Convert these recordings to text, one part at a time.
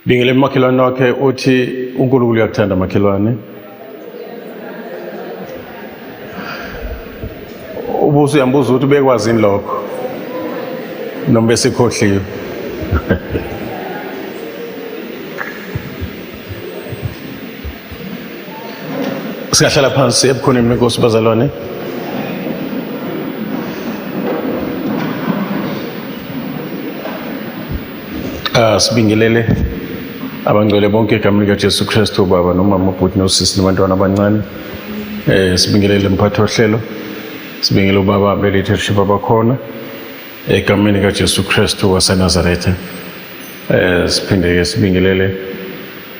Bingele umakhelwane wakhe uthi uNkulunkulu uyakuthanda makhelwane. Ubuso uyambuza ukuthi ubekwazini lokho noma besikhohliwe. Singahlala phansi ebukhoneni benkosi bazalwane. Ah sibingelele abangcwele bonke egameni likaJesu Kristu ubaba nomama ubhuti nosisi nabantwana abancane. Eh sibingelele mphathi ohlelo. Sibingelele ubaba be-leadership abakhona egameni likaJesu Kristu waseNazaretha. Eh siphinde ke sibingelele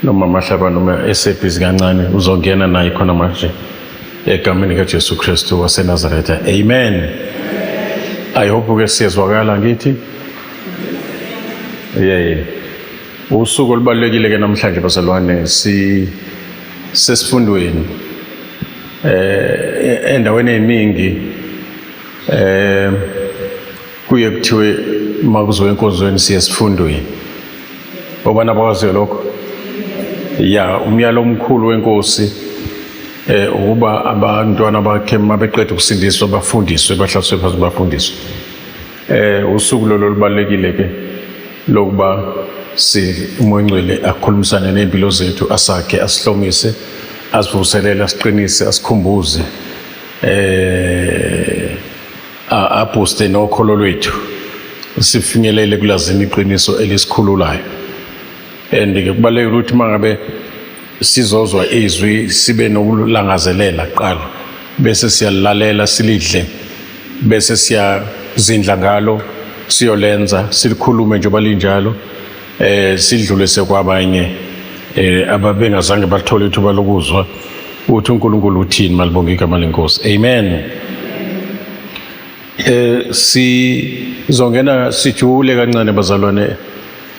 nomama Hlaba noma esebhizi kancane uzongena naye khona manje egameni likaJesu Kristu waseNazaretha. Amen. I hope ke siyezwakala ngithi. Yeah. Usuku olubalulekile ke namhlanje bazalwane si sesifundweni eh endaweni eziningi eh kuye kuthiwe makuziwe enkonzweni siye esifundweni. Obani abakwaziyo lokho? Ya, umyalo omkhulu wenkosi eh ukuba abantwana bakhe mabeqeda ukusindiswa bafundiswe bahlaliswe phansi bafundiswe. Eh usuku lolo lubalekile ke lokuba si uMoya Ongcwele akhulumisane nezimpilo zethu asakhe asihlomise asivuselele asiqinise asikhumbuze eh abooste nokholo lwethu sifinyelele kulazini iqiniso elisikhululayo and ke kubalulekile ukuthi mangabe sizozwa izwi sibe nokulangazelela kuqala bese siyalilalela silidle bese siyazindla ngalo siyolenza silikhulume njengoba linjalo eh sidlulise kwabanye eh ababengazange bathole ithuba lokuzwa ukuthi uNkulunkulu uthini malibonge igama lenkosi amen. Eh sizongena sijule kancane bazalwane.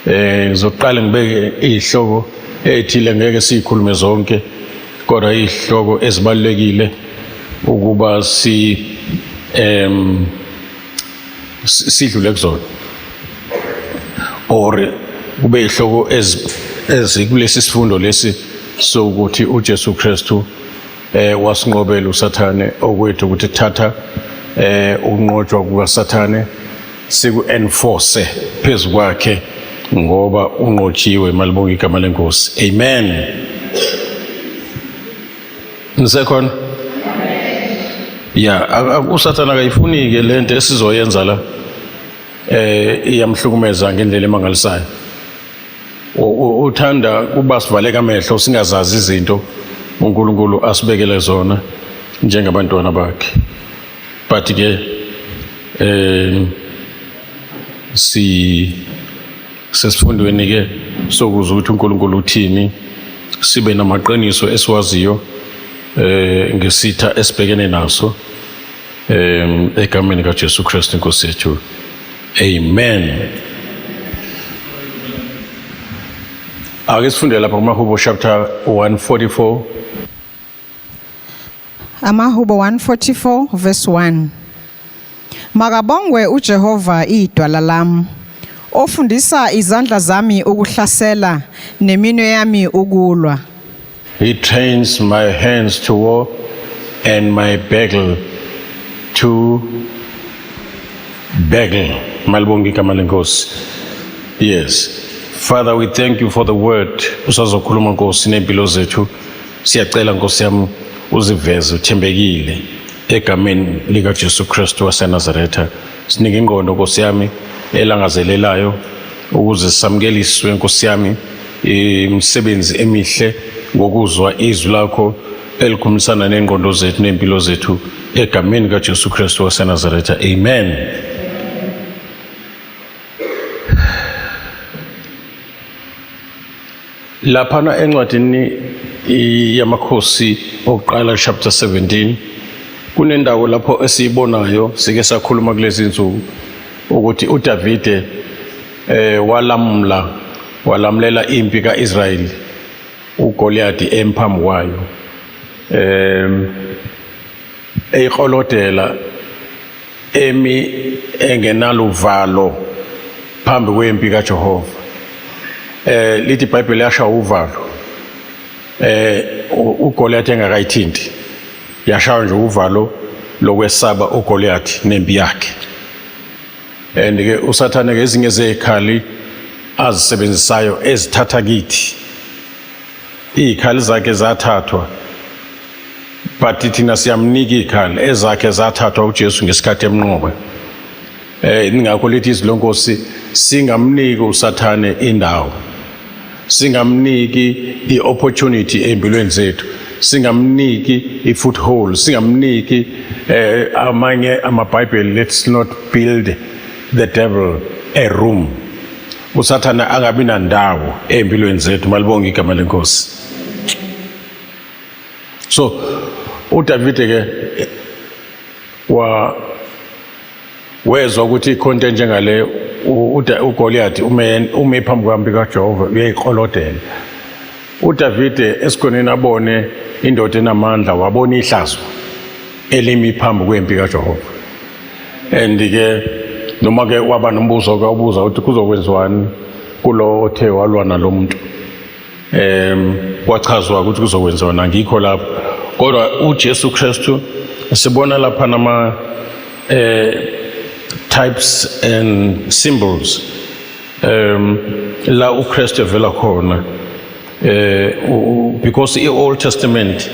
Eh ngizoqala ngibeke izihloko ezithile ngeke sizikhulume zonke kodwa izihloko ezibalulekile ukuba si em sidlule kuzona or kube ihloko ezikulesi sifundo lesi sokuthi uJesu Kristu eh wasinqobela uSathane okwethu ukuthi thatha eh ukunqotshwa kukaSathane siku enforce phezu kwakhe ngoba unqotshiwe. Malibonga igama lenkosi. Amen. Nisekhona? Ya, uSathane akayifuni ke lento esizoyenza la. Eh iyamhlukumeza ngendlela emangalisayo. Uthanda kuba sivaleka amehlo singazazi izinto uNkulunkulu asibekele zona njengabantwana bakhe. But ke eh si sesifundweni ke sokuzwa ukuthi uNkulunkulu uthini sibe namaqiniso esiwaziyo eh ngesitha esibhekene naso eh egameni kaJesu Kristu inkosi yethu. Amen. Ake sifunde lapha kumaHubo chapter 144. Amahubo 144 verse 1. Makabongwe uJehova idwala lami, ofundisa izandla zami ukuhlasela neminwe yami ukulwa. He trains my hands to war and my battle to battle. Malibonge igama lenkosi. Yes. Father, we thank you for the word. Usazokhuluma Nkosi nempilo zethu. Siyacela Nkosi yami uziveze uthembekile egameni lika Jesu Kristu waseNazaretha. Sinike ingqondo Nkosi yami elangazelelayo ukuze samukeliswe Nkosi yami imisebenzi emihle ngokuzwa izwi lakho elikhulumisana nengqondo zethu nempilo zethu egameni kaJesu Kristu waseNazaretha. Amen. Laphana encwadini yamakhosi okuqala chapter 17 kunendawo lapho esiyibonayo sike sakhuluma kulezi insuku ukuthi uDavide eh walamula walamlela impi kaIsrayeli uGoliath emphambi kwayo eyikrolodela emi engenaluvalo phambi kwempi kaJehova. Lithi iBhayibheli yasha uvalo. UGoliath engakayithinti. Yashaya nje uvalo lokwesaba uGoliath nempi yakhe. And ke uSathane ke ezinye zezikhali azisebenzisayo ezithatha kithi. Izikhali zakhe zathathwa, but thina siyamnika izikhali ezakhe zathathwa uJesu ngesikhathi emnqoba. Ingakho lithi izwi lenkosi singamniki uSathane indawo, singamniki i-opportunity empilweni zethu, singamniki i-foothold, singamniki amanye amaBhayibheli, let's not build the devil a room. USathane angabi nandawo empilweni zethu. Malibonge igama lenkosi. So uDavide ke wa wezwa ukuthi ikhonto enjengale uGoliath ume phambi kwami kaJehova uyayiqolodela. UDavide esikhoneni abone indoda enamandla, wabona ihlazo elimi phambi kwempi kaJehova. And ke noma ke waba nombuzo ke ubuza ukuthi kuzokwenziwani kulo othe walwa nalomuntu. Kwachazwa ukuthi kuzokwenziwa nangikho lapho, kodwa uJesu Kristu sibona lapha nama types and symbols la uKristu evela khona, because i-Old Testament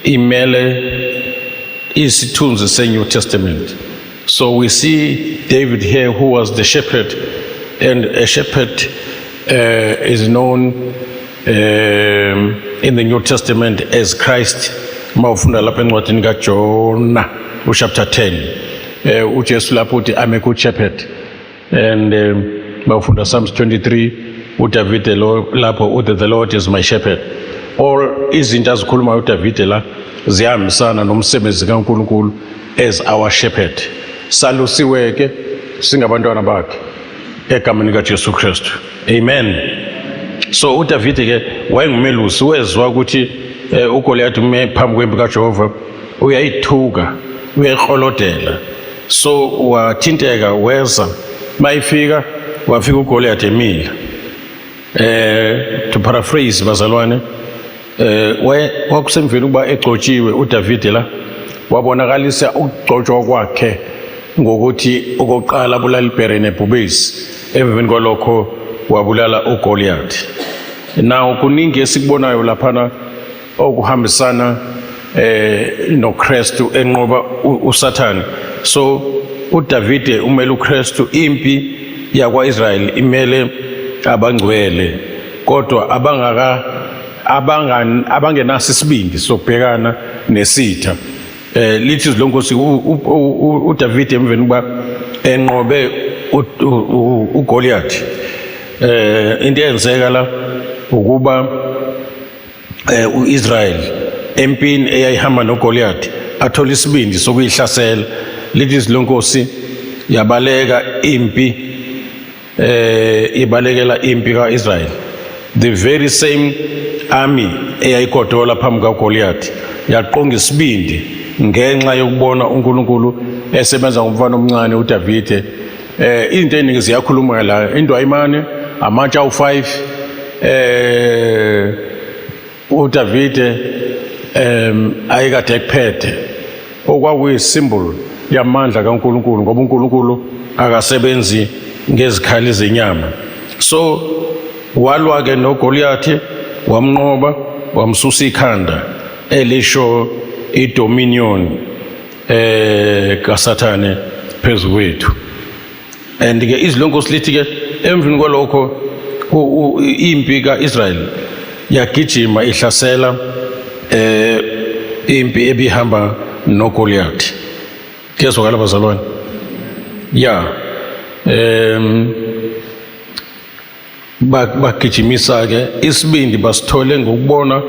imele isithunzi se-New Testament. So we see David here, who was the shepherd, and a shepherd is known in the New Testament as Christ. Mawufunda lapha encwadini kaJona uchapter 10, uJesu lapho uthi, "I'm a good shepherd." And mawufunda Psalms 23, uDavid lo lapho uthi, "The Lord is my shepherd." All izinto azikhulumayo uDavid la ziyahambisana nomsebenzi kaNkulunkulu as our shepherd. Salusiwe ke singabantwana bakhe egameni kaJesu Kristu. Amen. So uDavid ke wayengumelusi, wezwa ukuthi uGoliath ume phambi kwempi kaJehova, uyayithuka, uyayiqolodela. So wathinteka, weza. Mayifika, wafika uGoliath emile. To paraphrase, bazalwane, kwakusemveni ukuba egcotshiwe uDavid la, wabonakalisa ukugcotshwa kwakhe ngokuthi okokuqala abulala ibhere nebhubesi, emveni kwalokho wabulala uGoliath. Now kuningi esikubonayo laphana okuhambisana noKristu enqoba uSathane. So uDavide umele uKristu, impi yakwaIsrael imele abangcwele, kodwa abangaka abangan abangenaso isibindi sokubhekana nesitha. Lithi izwi lenkosi uDavid emveni kuba enqobe uGoliath, into eyenzeka la ukuba uIsrael empini eyayihamba noGoliath athola isibindi sokuyihlasela. Lithi izwi lenkosi yabaleka impi, ibalekela impi kaIsrael. The very same army eyayigodola phambi kaGoliath yaqonga isibindi ngenxa yokubona uNkulunkulu esebenza ngomfana omncane uDavide. Into eningi ziyakhuluma la, indwayimane, amatshe awu5 uDavide ayekade ekuphethe, okwakuyisymbol yamandla kaNkulunkulu, ngoba uNkulunkulu akasebenzi ngezikhali zenyama. So walwa ke noGoliath, wamnqoba, wamsusa ikhanda elisho idominion kaSathane phezu kwethu. And ke izwi lenkosi lithi ke emveni kwalokho impi kaIsrael yagijima ihlasela impi ebihamba noGoliath. Kuyezwakala, bazalwane? Ya, bagijimisa ke, isibindi basithole ngokubona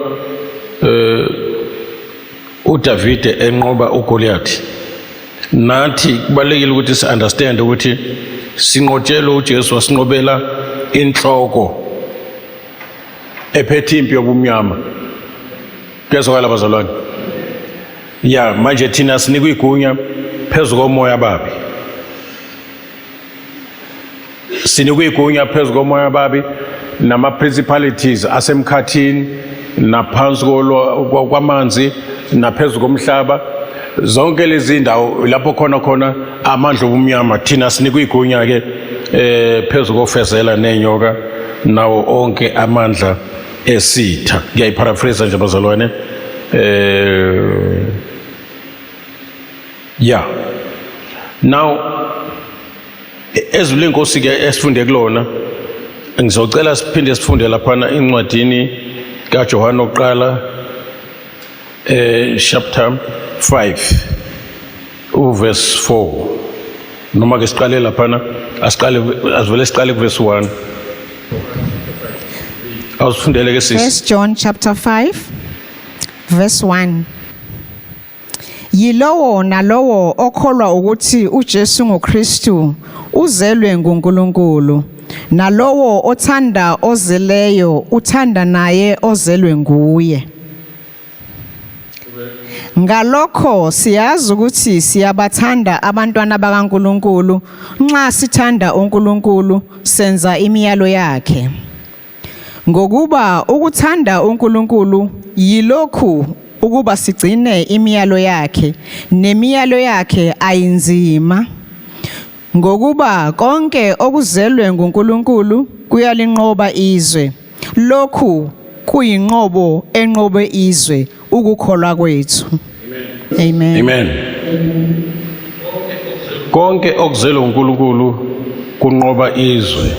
uDavide enqoba uGoliath. Nathi kubalekile ukuthi si understand ukuthi sinqotshelwe uJesu, wasinqobela inhloko ephethe impi yobumnyama. Kuyezwakala, bazalwane? Ya, manje thina sinikwa igunya phezu komoya babi, sinikwa igunya phezu komoya babi, Nama principalities asemkhathini naphansi kwamanzi naphezu komhlaba, zonke lezi ndawo lapho khona khona amandla obumnyama. Thina sinikwa igunya ke phezu kofezela nenyoka nawo onke amandla esitha. Ngiyayiparaphrase nje, bazalwane. Yeah, now ezwi lenkosi ke esifunde kulona, ngizocela siphinde sifunde laphana incwadini kaJohane oqala, chapter 5 uverse 4, noma ke siqale laphana, asiqale, asivele siqale kuverse 1. Awusifundele ke, sisi. First John chapter 5 verse 1. Yilowo nalowo okholwa ukuthi uJesu nguKristu uzelwe nguNkulunkulu. Nalowo othanda ozeleyo uthanda naye ozelwe nguye. Ngalokho siyazi ukuthi siyabathanda abantwana bakaNkulunkulu nxa sithanda uNkulunkulu senza imiyalo yakhe. Ngokuba ukuthanda uNkulunkulu yilokhu, ukuba sigcine imiyalo yakhe, nemiyalo yakhe ayinzima. Ngokuba konke okuzelwe nguNkulunkulu kuyalinqoba izwe. Lokhu kuyinqobo enqobe izwe, ukukholwa kwethu. Amen. Amen. Konke okuzelwe uNkulunkulu kunqoba izwe.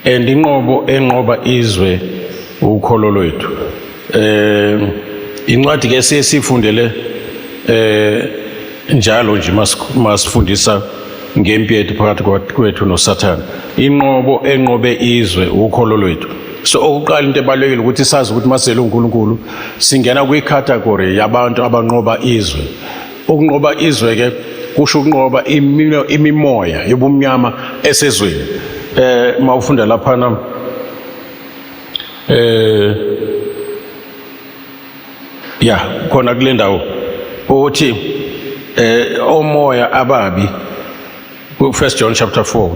And inqobo enqoba izwe ukholo lwethu. Incwadi ke siye sifundele njalo nje masifundisa ngempi yethu phakathi kwethu noSathane. Inqobo enqobe izwe ukholo lwethu. So okuqala, into ebalulekile ukuthi sazi ukuthi masele uNkulunkulu singena kwi-category yabantu abanqoba izwe. Ukunqoba izwe ke kusho ukunqoba imimoya yobumnyama esezweni. Mawufunda laphana, ya, khona kule ndawo uthi omoya ababi ku First John chapter 4.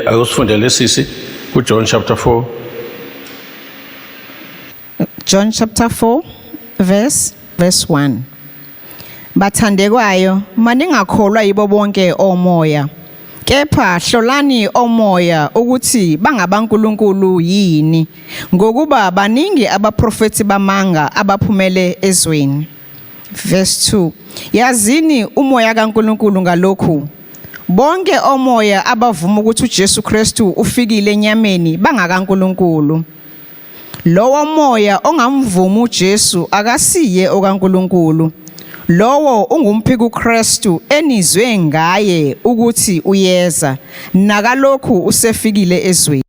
Akusifundele, sisi, ku John chapter 4. John chapter 4 verse 1. Bathandekwayo, maningakholwa yibo bonke omoya. Kepha hlolani omoya ukuthi bangabaNkulunkulu yini, ngokuba baningi abaprofeti bamanga abaphumele ezweni. Verse 2. Yazini umoya kaNkulunkulu ngalokhu: bonke omoya abavuma ukuthi uJesu Kristu ufikile enyameni bangakaNkulunkulu. Lowo moya ongamvumi uJesu akasiye okaNkulunkulu. Lowo ungumphiki Kristu enizwe ngaye ukuthi uyeza. Nakalokhu usefikile ezweni.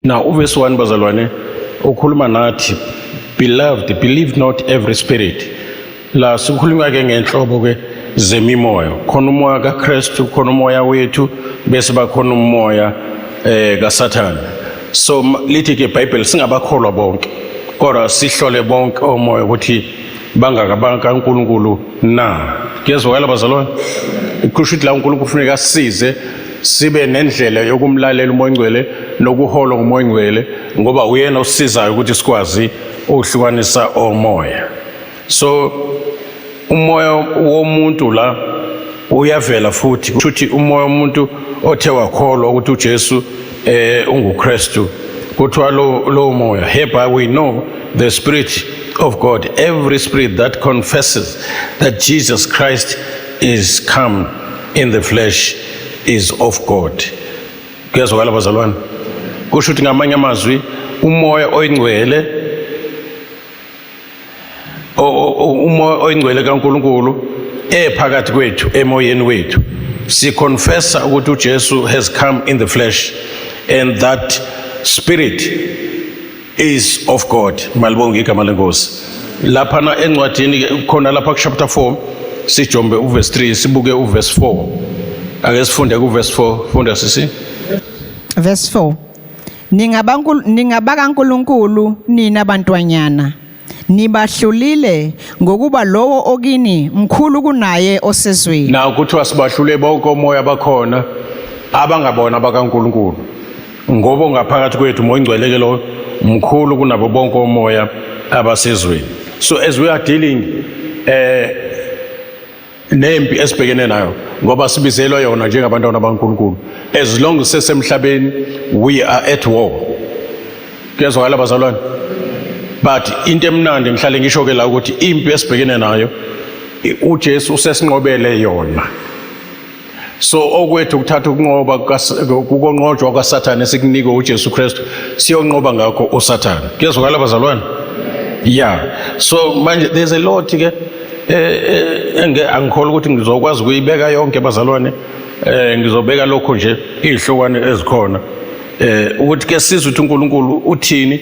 Now uverse 1, bazalwane, ukhuluma nathi, "Beloved, believe not every spirit." La sikhuluma ke ngenhlobo ke zemimoya. Khona umoya kaKristu, khona umoya wethu, bese bakhona umoya kaSathane. So lithi ke iBhayibheli singabakholwa bonke, kodwa sihlole bonke omoya ukuthi bangaka kaNkulunkulu na. Kuyezwakala, bazalwane? Kusho ukuthi la uNkulunkulu kufuneka asisize sibe nendlela yokumlalela uMoya oNgcwele nokuholwa nguMoya oNgcwele, ngoba uyena osisizayo ukuthi sikwazi ukuhlukanisa omoya. So umoya womuntu la uyavela futhi, kusho ukuthi umoya womuntu othe wakholwa ukuthi uJesu unguKristu, kuthiwa lo moya, "Hereby we know the spirit of God: every spirit that confesses that Jesus Christ is come in the flesh is of God." Kuyazwakala, bazalwane? Kusho ukuthi ngamanye amazwi umoya oyingcwele, umoya oyingcwele kaNkulunkulu ephakathi kwethu, emoyeni wethu, siconfessa ukuthi uJesu has come in the flesh and that spirit is of God. Malibonge igama lenkosi. Lapha na encwadini ke, khona lapha ku chapter 4, sijombe uverse 3, sibuke uverse 4. Ake sifunde ku verse 4. Funda, sisi. Verse 4. NingabakaNkulunkulu nina bantwanyana. Nibahlulile, ngokuba lowo okini mkhulu kunaye osezweni. Na kuthiwa sibahlule bonke omoya bakhona abangabona bakaNkulunkulu. Ngoba ongaphakathi kwethu, uMoya oNgcwele ke lo, mkhulu kunabo bonke omoya abasezweni. So as we are dealing nempi esibhekene nayo, ngoba sibizelwa yona njengabantwana baNkulunkulu, as long as sesemhlabeni we are at war. Kuyezwakala, bazalwane? But into emnandi, ngihlale ngisho ke la ukuthi impi esibhekene nayo, uJesu usesinqobele yona. So okwethu ukuthatha ukunqoba kukonqotshwa kwaSathane sikunikwe uJesu Kristu, siyonqoba ngakho uSathane. Kuyezwakala, bazalwane? Yeah, so manje there's a lot ke angikholwa ukuthi ngizokwazi ukuyibeka yonke, bazalwane. Ngizobeka lokho nje, izihlokwane ezikhona, ukuthi ke sizwe ukuthi uNkulunkulu uthini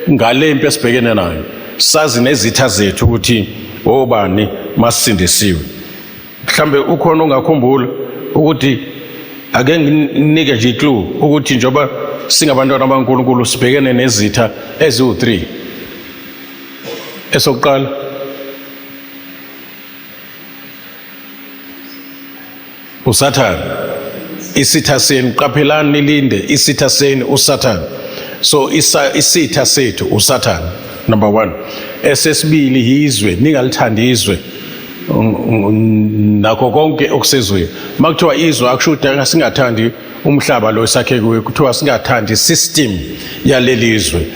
ngalempi esibhekene nayo, sazi nezitha zethu ukuthi obani masindisiwe. Mhlambe ukhona ongakhumbula ukuthi ake nginike nje iclue ukuthi njengoba singabantwana baNkulunkulu sibhekene nezitha eziwu-3. Esokuqala uSathane, isitha senu. Qaphelani nilinde, isitha senu uSathane. So isitha sethu uSathane, number 1. Esesibili yizwe. Ningalithandi izwe nakho konke okusezweni. Makuthiwa izwe, akusho ukuthi singathandi umhlaba lo esakhe kuyo, kuthiwa singathandi system yalelizwe,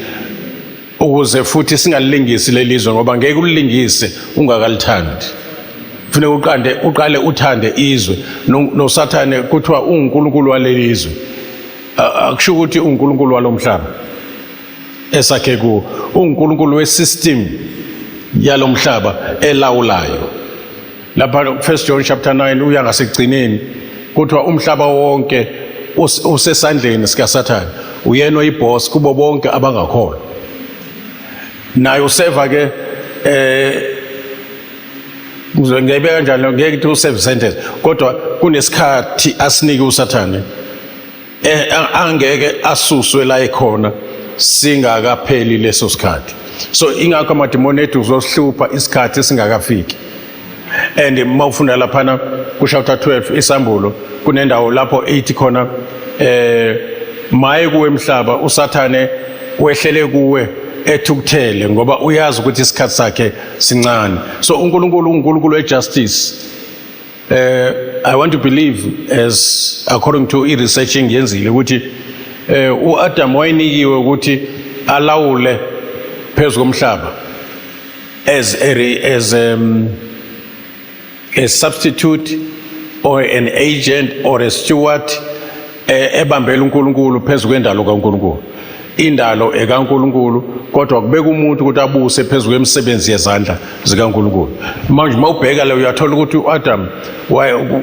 ukuze futhi singalilingisi lelizwe, ngoba ngeke ulilingise ungakalithandi. Kufuneka uqande uqale uthande izwe. NoSathane kuthiwa ungunkulunkulu walelizwe, akusho ukuthi unkulunkulu walomhlaba esakhe kuwo, unkulunkulu wesystem yalomhlaba elawulayo. Lapha First John chapter 9 uya ngasekugcineni, kuthiwa umhlaba wonke usesandleni sikaSathane, uyena oyiboss kubo bonke abangakholwa. Naye useva ke, ngiyayibeka kanjani, ngeke ngithi userve sentence, kodwa kunesikhathi asinike uSathane angeke asuswe la ekhona singakapheli leso sikhathi. So ingakho amadimoni ethu uzosihlupha isikhathi singakafiki. And uma ufunda laphana ku-chapter 12 iSambulo, kunendawo lapho ethi khona maye kuwe emhlaba, uSathane wehlele kuwe ethukuthele, ngoba uyazi ukuthi isikhathi sakhe sincane. So uNkulunkulu uNkulunkulu wejustice. I want to believe, as according to i-research engiyenzile, ukuthi uAdam wayenikiwe ukuthi alawule phezu komhlaba as a substitute or an agent or a steward, ebambela uNkulunkulu phezu kwendalo kaNkulunkulu. Indalo ekaNkulunkulu, kodwa kubeka umuntu ukuthi abuse phezu kwemisebenzi yezandla zikaNkulunkulu. Manje mawubheka le, uyathola ukuthi uAdam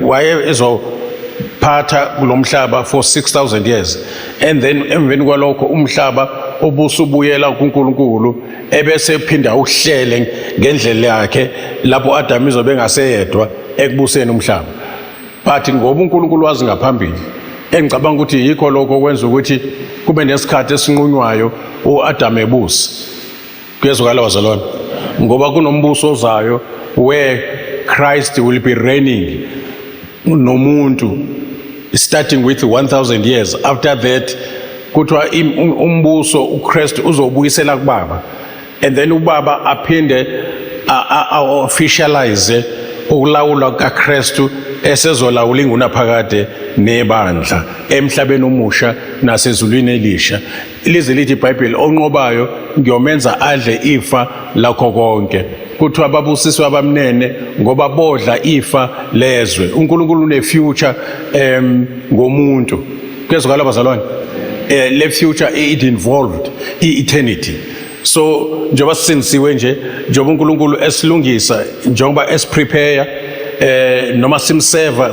waye ezophatha kulomhlaba for 6000 years, and then emveni kwalokho umhlaba obusubuyela kuNkulunkulu, ebese phinda uhlele ngendlela yakhe lapho Adam izobe engaseyedwa ekubuseni umhlaba. But ngoba uNkulunkulu wazi ngaphambili, engicabanga ukuthi yikho lokho okwenza ukuthi kube nesikhathi esinqunywayo uAdam ebusa. Kuyezwakala, bazalwane? Ngoba kunombuso ozayo where Christ will be reigning nomuntu starting with 1000 years. After that kuthiwa umbuso uKristu uzobuyisela kubaba, and then ubaba aphinde a-officialize ukulawulwa kaKristu esezolawula ingunaphakade nebandla emhlabeni omusha nasezulwini elisha. Lize lithi iBhayibheli, onqobayo ngiyomenza adle ifa lakho konke. Kuthiwa babusiswe abamnene, ngoba bodla ifa lezwe. UNkulunkulu une-future ngomuntu. Kuyezwakala, bazalwane? Le future, it involved i-eternity. So njengoba sisindisiwe nje, njengoba uNkulunkulu esilungisa, njengoba esiprepare noma simseva,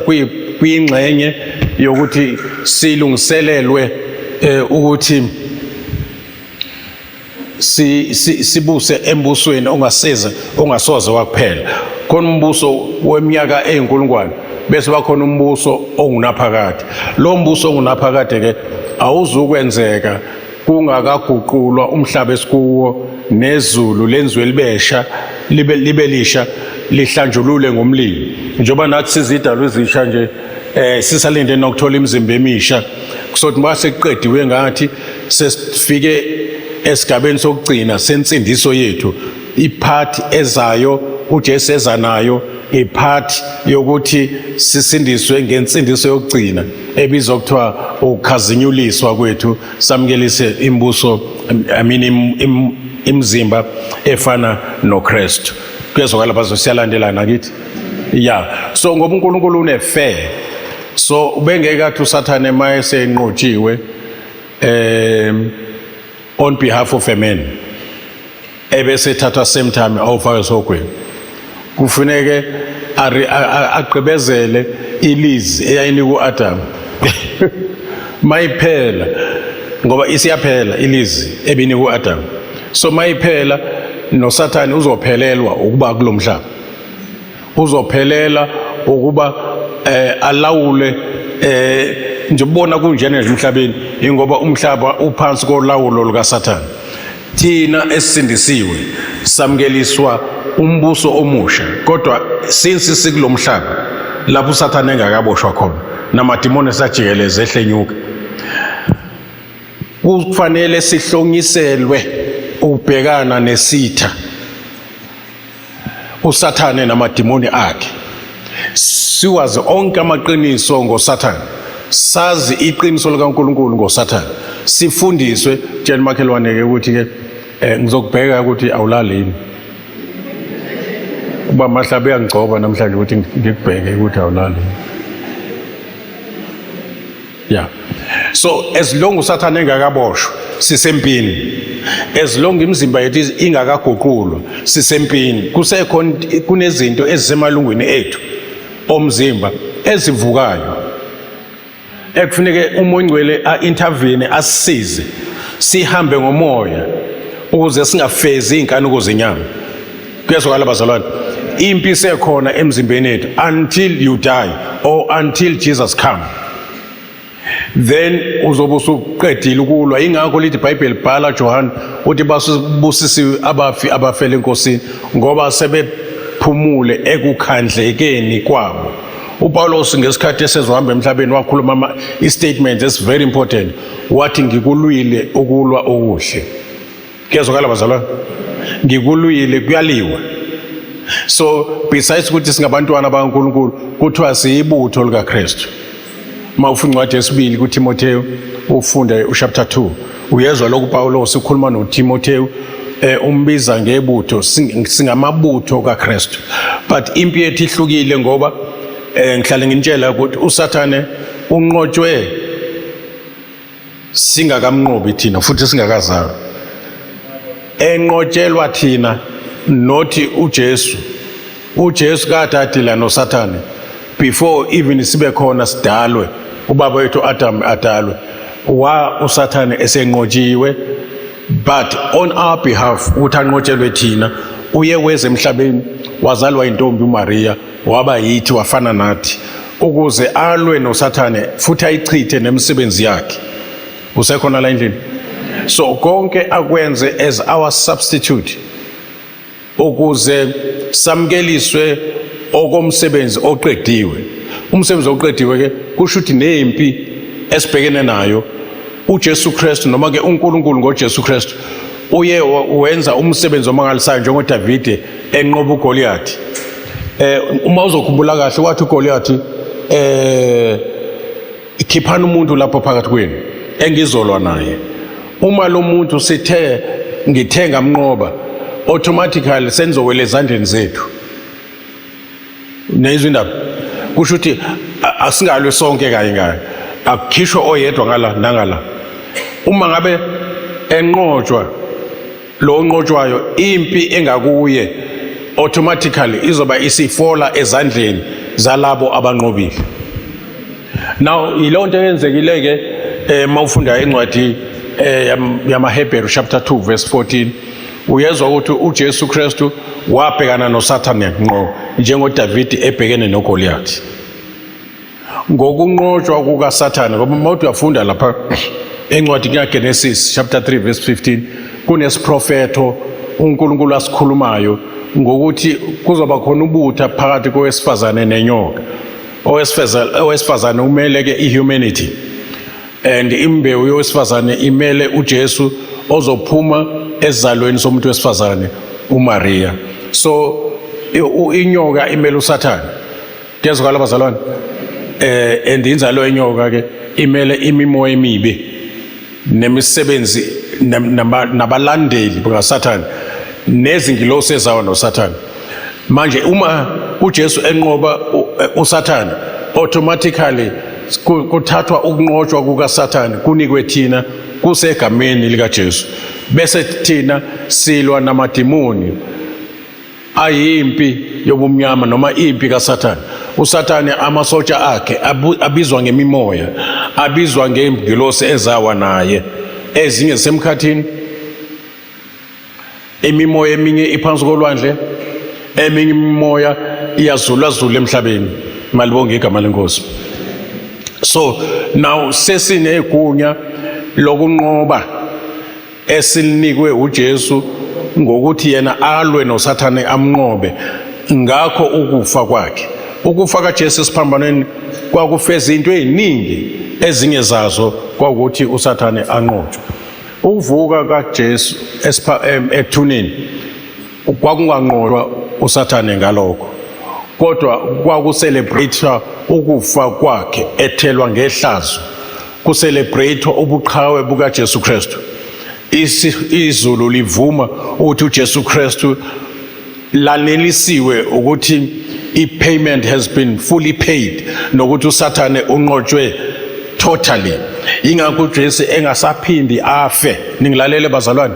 kuyingxenye yokuthi silungiselelwe ukuthi si sibuse embusweni ongaseze, ongasoze wakuphela. Khona umbuso weminyaka eyinkulungwane, bese bakhona umbuso ongunaphakade. Lo mbuso ongunaphakade ke awuzukwenzeka kungakaguqulwa umhlaba esikuwo nezulu lenziwe libesha, libe lisha, lihlanjulule ngomlilo, njengoba nathi sizidalwa ezisha nje. Sisalinde nokuthola imizimba emisha. Kusothi mase kuqediwe ngathi sesifike esigabeni sokugcina sensindiso yethu, ipart ezayo uJesu eza nayo, ipart yokuthi sisindiswe ngensindiso yokugcina ebizwa kuthiwa ukukhazinyuliswa kwethu, samukelise imibuso, I mean imizimba efana noKristu. Kuyezwakala bazo? Siyalandelana kithi? Yeah, so ngoba uNkulunkulu une-fair, so ubengeke athi uSathane maye senqotshiwe on behalf of a man, ebese ethathwa same time awufake esihogweni. Kufuneke agqibezele ilizi eyayinika uAdam mayiphela, ngoba isiyaphela ilizi ebinika uAdam. So mayiphela, noSathane uzophelelwa ukuba kulomhlaba, uzophelela ukuba alawule. Nje ubona kunjena nje emhlabeni, ingoba umhlaba uphansi kolawulo lukaSathane. Thina esisindisiwe samukeliswa umbuso omusha, kodwa since sikulomhlaba lapho uSathane engakaboshwa khona namadimoni esajikeleze ehlenyuka, kufanele sihlonyiselwe ukubhekana nesitha uSathane namadimoni akhe. Siwazi onke amaqiniso ngoSathane, sazi iqiniso likaNkulunkulu ngoSathane, sifundiswe. Tshela makhelwane ke ukuthi ke ngizokubheka ukuthi awulali yini. Uba mahlabe uyangigcoba namhlanje ukuthi ngikubheke ukuthi awulali. Yeah, so as long uSathane engakaboshwa, sisempini. As long imizimba yethu ingakaguqulwa, sisempini. Kusekho kunezinto ezisemalungwini ethu omzimba ezivukayo ekufuneke uMoya oNgcwele a-intervene, asisize sihambe ngomoya ukuze singafezi iy'nkanuko zenyama. Kuyezwakala bazalwane? Impi isekhona emzimbeni yethu until you die or until Jesus come, then uzobe usuqedile ukulwa. Ingakho lithi iBhayibheli, bhala Johan, uthi basibusisiwe abafi abafela eNkosini, ngoba sebephumule ekukhandlekeni kwabo. UPaulos ngesikhathi esezohamba emhlabeni wakhuluma i-statement esi very important, wathi, "Ngikulwile ukulwa okuhle." Kuyezwakala bazalwane? Ngikulwile, kuyaliwa. So besides ukuthi singabantwana bakaNkulunkulu, kuthiwa siyibutho likaKristu. Uma ufunda incwadi yesibili kuTimotheo, ufunde uchapter 2, uyezwa lokhu Paulos ukhuluma noTimotheo, umbiza ngebutho. Singamabutho kaKristu, but impi yethu ihlukile, ngoba ngihlale nginitshela ukuthi uSathane unqotshwe singakamnqobi thina futhi singakazalwa, enqotshelwa thina nothi uJesu. uJesu kade adila noSathane before even sibe khona, sidalwe, ubaba wethu Adam adalwe, wa uSathane esenqotshiwe. But on our behalf, ukuthi anqotshelwe thina, uye weze emhlabeni, wazalwa intombi uMaria, waba yithi, wafana nathi, ukuze alwe noSathane futhi ayichithe nemisebenzi yakhe. Usekhona la endlini? So konke akwenze as our substitute ukuze samkeliswe okomsebenzi oqediwe. Umsebenzi oqediwe ke kusho ukuthi nempi esibhekene nayo, uJesu Kristu, noma ke uNkulunkulu ngoJesu Kristu, uye wenza umsebenzi omangalisayo njengoDavide enqoba uGoliath. Uma uzokhumbula kahle, wathi uGoliath, "Khiphani umuntu lapho phakathi kwenu engizolwa naye. Uma lo muntu sithe ngithe ngamnqoba, automatically senizowela ezandleni zethu." Neyizwa indaba? Kusho ukuthi asingalwe sonke kanye kanye, akukhishwe oyedwa ngala nangala. Uma ngabe enqotshwa lo onqotshwayo, impi engakuye automatically izoba isifola ezandleni zalabo abanqobile. Now yiloo nto eyenzekile ke. Mawufunda incwadi yamaHebheru chapter 2 verse 14, uyezwa ukuthi uJesu Kristu wabhekana noSathane ngqo njengoDavid ebhekene noGoliath ngokunqotshwa kukaSathane. Ngoba uma uthi uyafunda lapha encwadini kaGenesis chapter 3 verse 15, kunesiprofetho uNkulunkulu asikhulumayo ngokuthi kuzoba khona ubutha phakathi kowesifazane nenyoka. Owesifazane umele ke ihumanity, and imbewu yowesifazane imele uJesu ozophuma esizalweni somuntu wesifazane uMaria. So inyoka imele uSathane. Kuyezwakala, bazalwane? And inzalo yenyoka ke imele imimoya emibi nemisebenzi nabalandeli bakaSathane nezingilosi ezawa noSathane. Manje uma uJesu enqoba uSathane, automatically kuthathwa ukunqotshwa kukaSathane kunikwe thina kusegameni likaJesu, bese thina silwa namadimoni ayimpi yobumnyama noma impi kaSathane. USathane, amasotsha akhe abizwa ngemimoya, abizwa ngengilosi ezawa naye, ezinye zisemkhathini, imimoya eminye iphansi kolwandle, eminye imimoya iyazulazula emhlabeni. Malibonge igama leNkosi. So now sesinegunya lokunqoba esinikwe uJesu ngokuthi yena alwe noSathane amnqobe ngakho ukufa kwakhe. Ukufa kaJesu esiphambanweni kwakufeza into eziningi, ezinye zazo kwakuthi uSathane anqotshwe. Ukuvuka kaJesu ethuneni kwakunganqotshwa uSathane ngalokho, kodwa kwakucelebrate ukufa kwakhe ethelwa ngehlazo, kucelebrate ubuqhawe bukaJesu Kristu. Izulu livuma ukuthi uJesu Kristu lanelisiwe ukuthi i-payment has been fully paid nokuthi uSathane unqotshwe totally. Ingakho uJesu engasaphindi afe. Ningilalele, bazalwane?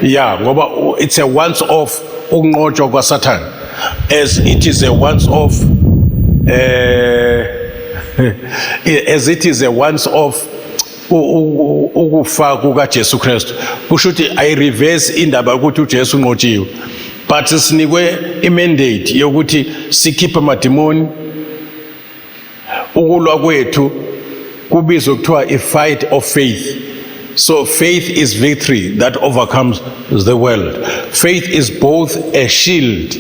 Ya, ngoba it's a once off ukunqotshwa kwaSathane, as it is a once off as it is a once off ukufa kukaJesu Kristu. Kusho ukuthi ayireverse indaba yokuthi uJesu unqotshiwe, but sinikwe imandate yokuthi sikhiphe amadimoni. Ukulwa kwethu kubizwa kuthiwa i-fight of faith. So faith is victory that overcomes the world. Faith is both a shield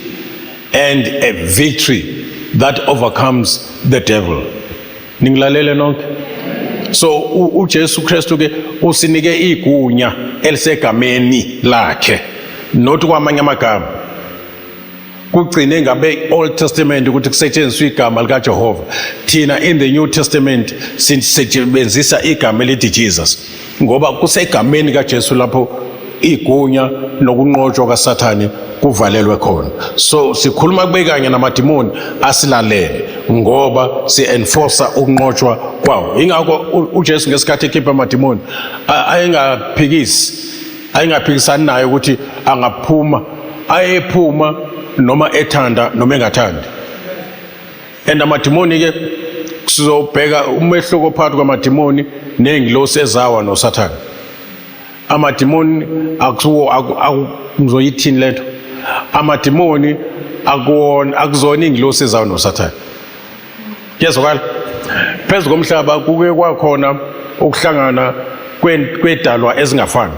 and a victory that overcomes the devil. Ningilalele nonke? So uJesu Kristu ke usinike igunya elisegameni lakhe, not kwamanye amagama. Kugcine ngabe Old Testament ukuthi kusetshenziswe igama likaJehova. Thina in the New Testament sisebenzisa igama elithi Jesus, ngoba kusegameni kaJesu lapho igunya nokunqotshwa kaSathane kuvalelwe khona. So sikhuluma kube kanye namadimoni asilalele, ngoba si-enforce ukunqotshwa kwawo. Ingakho uJesu ngesikhathi ekhipha amadimoni ayengaphikisi, ayengaphikisani naye ukuthi angaphuma, ayephuma noma ethanda noma engathandi. And amadimoni ke, sizobheka umehluko phakathi kwamadimoni ney'ngilosi ezawa noSathane. Amadimoni akuwo ngizoyithini lento, amadimoni akuwona, akuzona iy'ngilosi ezawa noSathane. Kuyezwakala? Phezu komhlaba kuke kwakhona ukuhlangana kwedalwa ezingafani,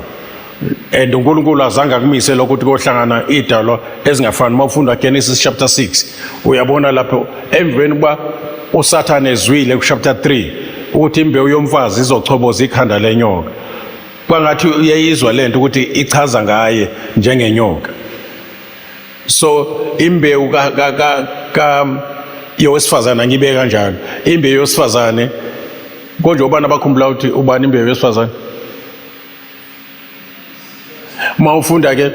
and uNkulunkulu azange akumise lokho ukuthi kohlangana idalwa ezingafani. Uma ufunda Genesis chapter 6, uyabona lapho emveni kuba uSathane ezwile ku chapter 3 ukuthi imbewu yomfazi izochoboza ikhanda lenyoka, kwangathi uyayizwa lento ukuthi ichaza ngaye njengenyoka. So imbewu ka yowesifazane, ngibe kanjalo, imbewu yowesifazane konje, ubani abakhumbula ukuthi ubani imbewu yowesifazane? Uma ufunda ke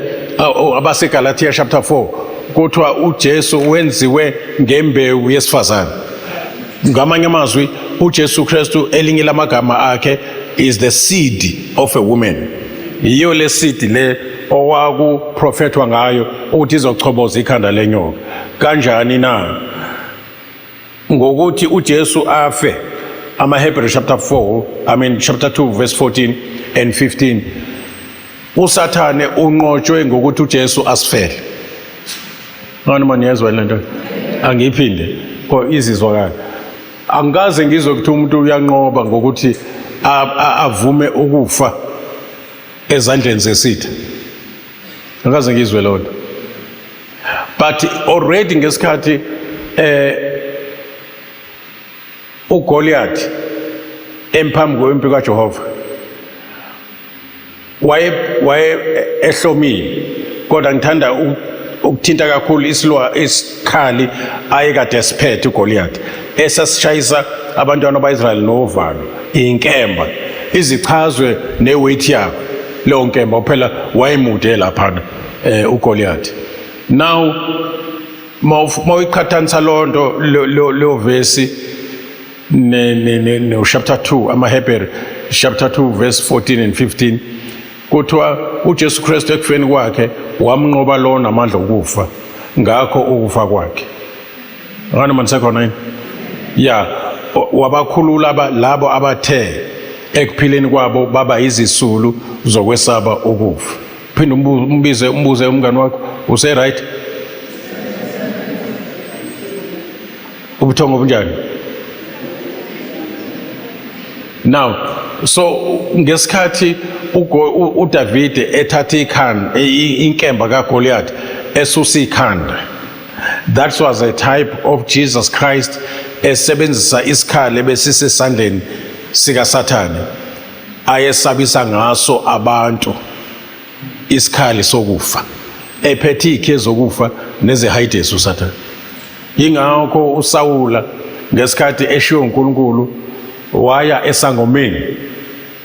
abaseGalatia chapter 4, kuthiwa uJesu wenziwe ngembewu yesifazane. Ngamanye amazwi, uJesu Kristu, elinye lamagama akhe is the seed of a woman. Yiyo le seed le okwakuprofethwa ngayo ukuthi izochoboza ikhanda lenyoka. Kanjani na? Ngokuthi uJesu afe. AmaHebrew chapter 4, I mean chapter 2 verse 14 and 15, uSathane unqotshwe ngokuthi uJesu asifele. Ngani manje niyezwa le nto? Angiyiphinde ko izizwakala. Angikaze ngizwe ukuthi umuntu uyanqoba ngokuthi avume ukufa ezandleni zesitha. Angikaze ngizwe loo nto. But already ngesikhathi uGoliath emphambi kwempi kaJehova waye ehlomile, kodwa ngithanda ukuthinta kakhulu isilwa isikhali ayekade esiphethe uGoliath, esasishayisa abantwana baIsrael novalo, inkemba izichazwe neweight yakho leyo nkemba. Phela wayemude laphana uGoliath. Now mawuyiqhathanisa lonto leyo verse ne ne ne no chapter 2 amaHebheru chapter 2 verse 14 and 15, kuthiwa uJesu Kristu ekufeni kwakhe wamnqoba lona amandla okufa ngakho ukufa kwakhe. Ngani manje sekhona yini? Ya, wabakhulula labo abathe ekuphileni kwabo baba izisulu zokwesaba ukufa. Phinde umbize, umbuze umngani wakho, use right? Ubuthongo bunjani now? So ngesikhathi uDavide ethatha ikhanda, inkemba kaGoliath, esusa ikhanda, that was a type of Jesus Christ esebenzisa isikhali besisesandleni sikaSathane ayesabisa ngaso abantu, isikhali sokufa, ephethe izikhiye zokufa nezeHades uSathane. Yingakho uSawula ngesikhathi eshiwo uNkulunkulu waya esangomeni.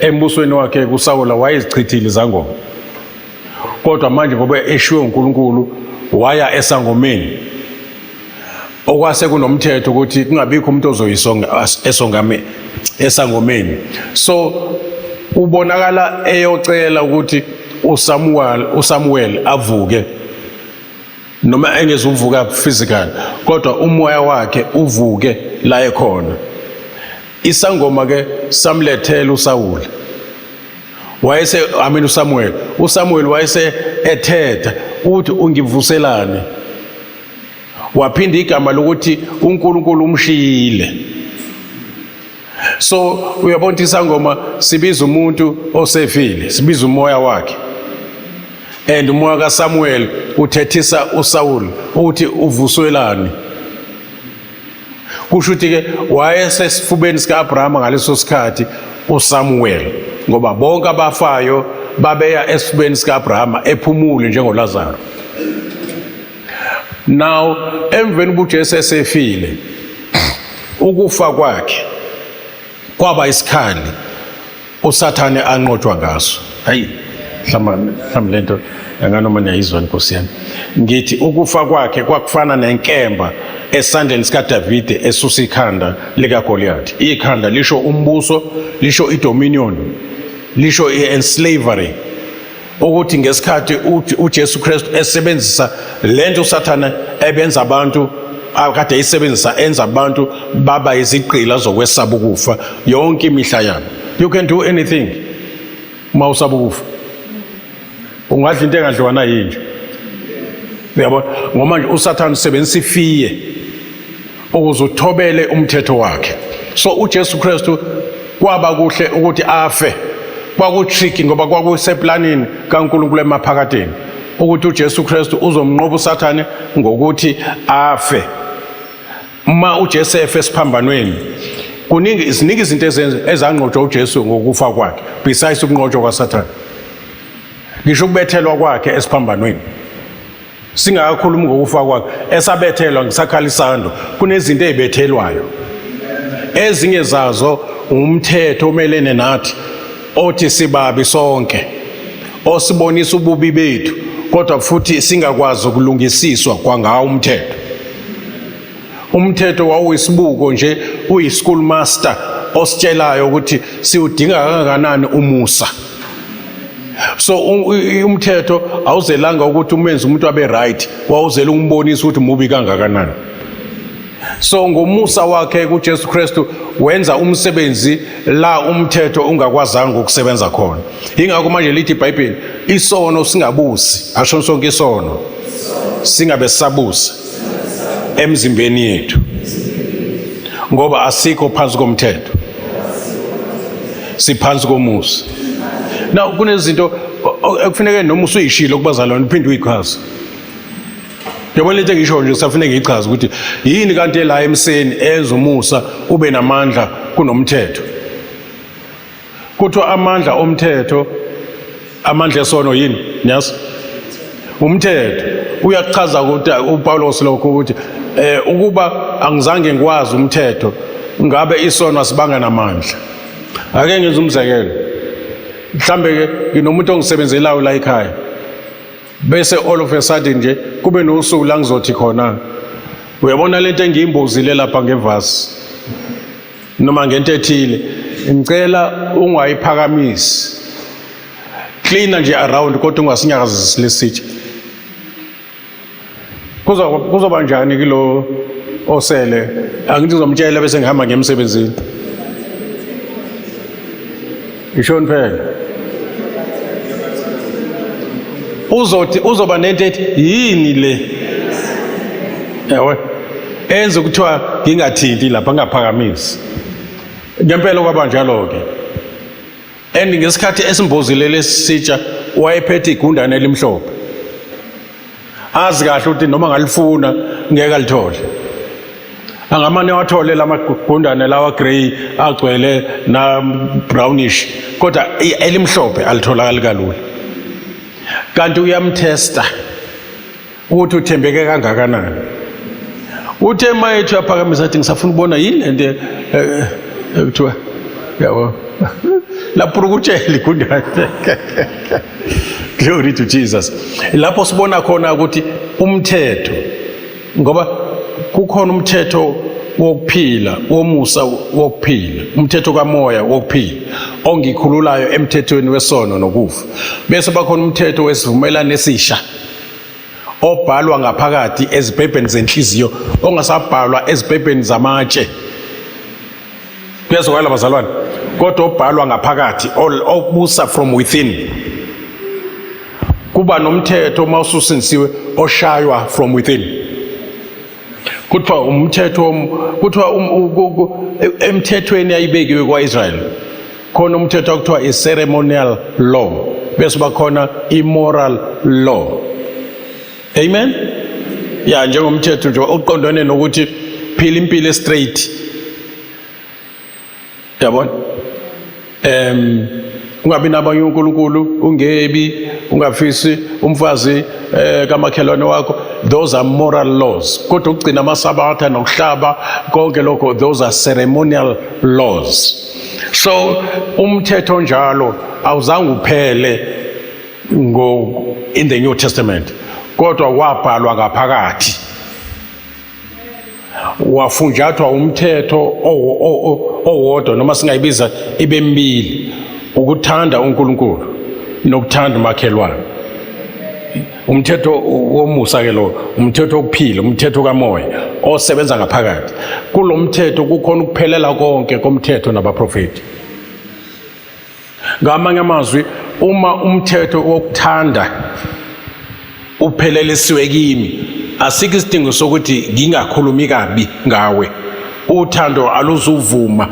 Embusweni wakhe kuSawula wayezichithile izangoma, kodwa manje ngoba eshiwe uNkulunkulu waya esangomeni, okwase kunomthetho ukuthi kungabikho umuntu ozoyisonga esongame esangomeni. So ubonakala eyocela ukuthi uSamuel avuke, noma engezuvuka physical, kodwa umoya wakhe uvuke la ekhona. Isangoma ke samlethela uSawula, wayese, I mean uSamuel, uSamuel wayese ethetha uthi, "Ungivuselani?" Waphinda igama lokuthi uNkulunkulu umshiyile. So uyabona ukuthi isangoma sibiza umuntu osefile, sibiza umoya wakhe, and umoya kaSamuel uthethisa uSaul ukuthi uvuswelani. Kusho ukuthi ke wayesesifubeni sika-Abrahama ngaleso sikhathi uSamuel, ngoba bonke abafayo babeya esifubeni sika-Abrahama ephumule njengoLazaro. Now emveni kuJesu esefile, ukufa kwakhe kwaba isikhali uSathane anqotshwa ngaso. Hayi, mhlawumbe lento anganoma niyayizwa, Nkosi yami. Ngithi ukufa kwakhe kwakufana nenkemba esandleni sikaDavide esusa ikhanda likaGoliath. Ikhanda lisho umbuso, lisho idominion, lisho i-enslavery, ukuthi ngesikhathi uJesu Kristu esebenzisa lento uSathane ebenza abantu akade eyisebenzisa, enza abantu baba izigqila zokwesaba ukufa yonke imihla yabo. You can do anything uma usaba ukufa. Ungadla into engadliwa nayinja, uyabona, ngoba nje uSathane usebenzisa ifear ukuze uthobele umthetho wakhe. So uJesu Kristu kwaba kuhle ukuthi afe. Kwakutricky ngoba kwakuseplanini kaNkulunkulu emaphakadeni ukuthi uJesu Kristu uzomnqoba uSathane ngokuthi afe. Uma uJesu efe esiphambanweni, kuningi, ziningi izinto ezanqotshwa uJesu ngokufa kwakhe besides ukunqotshwa kwaSathane. Ngisho ukubethelwa kwakhe esiphambanweni, singakakhulumi ngokufa kwakhe, esabethelwa ngisakhala isando, kunezinto ezibethelwayo. Ezinye zazo umthetho omelene nathi othi sibabi sonke, osibonisa ububi bethu, kodwa futhi singakwazi ukulungisiswa kwangawo umthetho. Umthetho wawuyisibuko nje, uyi-school master ositshelayo ukuthi siwudinga kangakanani umusa. So umthetho awuzelanga ukuthi umenze umuntu abe right, wawuzela umbonisa ukuthi mubi kangakanani. So ngomusa wakhe kuJesu Kristu wenza umsebenzi la umthetho ungakwazanga ukusebenza khona. Ingakho manje lithi iBhayibheli, isono singabusi. Asho sonke, isono singabe sabusa emzimbeni yethu, ngoba asikho phansi komthetho, siphansi komusa. Now kunezinto ekufuneke noma usuyishilo kubazalwane uphinde uyichaze. Yabona lento engisho nje, kusafuneka ngiyichaze ukuthi yini kanti la emseni enza umusa ube namandla kunomthetho. Kuthiwa amandla omthetho, amandla esono yini? Niyazi? Umthetho uyakuchaza ukuthi uPawulos lokho ukuthi ukuba angizange ngikwazi umthetho, ngabe isono asibanga namandla. Ake ngenze umzekelo. Mhlambe ke nginomuntu ongisebenzelayo la ekhaya, bese all of a sudden nje kube nosuku la ngizothi khona, uyabona lento engiyimbozile lapha ngevasi noma ngento ethile, ngicela ungayiphakamisi, cleaner nje around, kodwa ungasinyakazisi lesitsha. Kuzoba njani kilo osele? Angithi ngizomtshela bese ngihamba ngemsebenzini. Ishoni phela, uzothi uzoba nento ethi yini le, yabo, enza ukuthiwa ngingathinti lapha, ngingaphakamisi. Ngempela kwaba njalo-ke, and ngesikhathi esimbozile lesitsha wayephethe igundane elimhlophe, azi kahle ukuthi noma ngalifuna ngeke alithole, angamane wathole lamagundane lawa grey agcwele na brownish, kodwa elimhlophe alitholakali kalula. Kanti uyamtesta ukuthi uthembeke kangakanani. Uthe mayethu uyaphakamisa, athi ngisafuna ukubona yini lento ekuthiwa, yabo, lapurukutshela igundane. Glory to Jesus. Lapho sibona khona ukuthi umthetho, ngoba kukhona umthetho wokuphila, womusa wokuphila, umthetho kamoya wokuphila ongikhululayo emthethweni wesono nokufa, bese bakhona umthetho wesivumelwano esisha obhalwa ngaphakathi ezibhebheni zenhliziyo, ongasabhalwa ezibhebheni zamatshe. Kuyezwakala, bazalwane? Kodwa obhalwa ngaphakathi, obusa from within. Kuba nomthetho uma ususindisiwe oshaywa from within. Kuthiwa umthetho, kuthiwa emthethweni ayibekiwe kwa-Israel khona umthetho okuthiwa i-ceremonial law, bese bakhona i-moral law. Amen. Ya, njengomthetho nje oqondene nokuthi phila impilo straight, yabona, ungabi nabanye uNkulunkulu, ungebi, ungafisi umfazi kamakhelwane wakho. Those are moral laws. Kodwa ukugcina amasabatha nokuhlaba, konke lokho, those are ceremonial laws. So umthetho njalo awuzange uphele ngo in the New Testament, kodwa wabhalwa ngaphakathi, wafunjathwa umthetho owodwa, noma singayibiza ibe mbili, ukuthanda uNkulunkulu nokuthanda umakhelwane. Umthetho womusa ke lo, umthetho wokuphila, umthetho kamoya osebenza ngaphakathi. Kulo mthetho kukhona ukuphelela konke komthetho nabaprofeti. Ngamanye amazwi, uma umthetho wokuthanda uphelelisiwe kimi, asikho isidingo sokuthi ngingakhulumi kabi ngawe. Uthando aluzuvuma,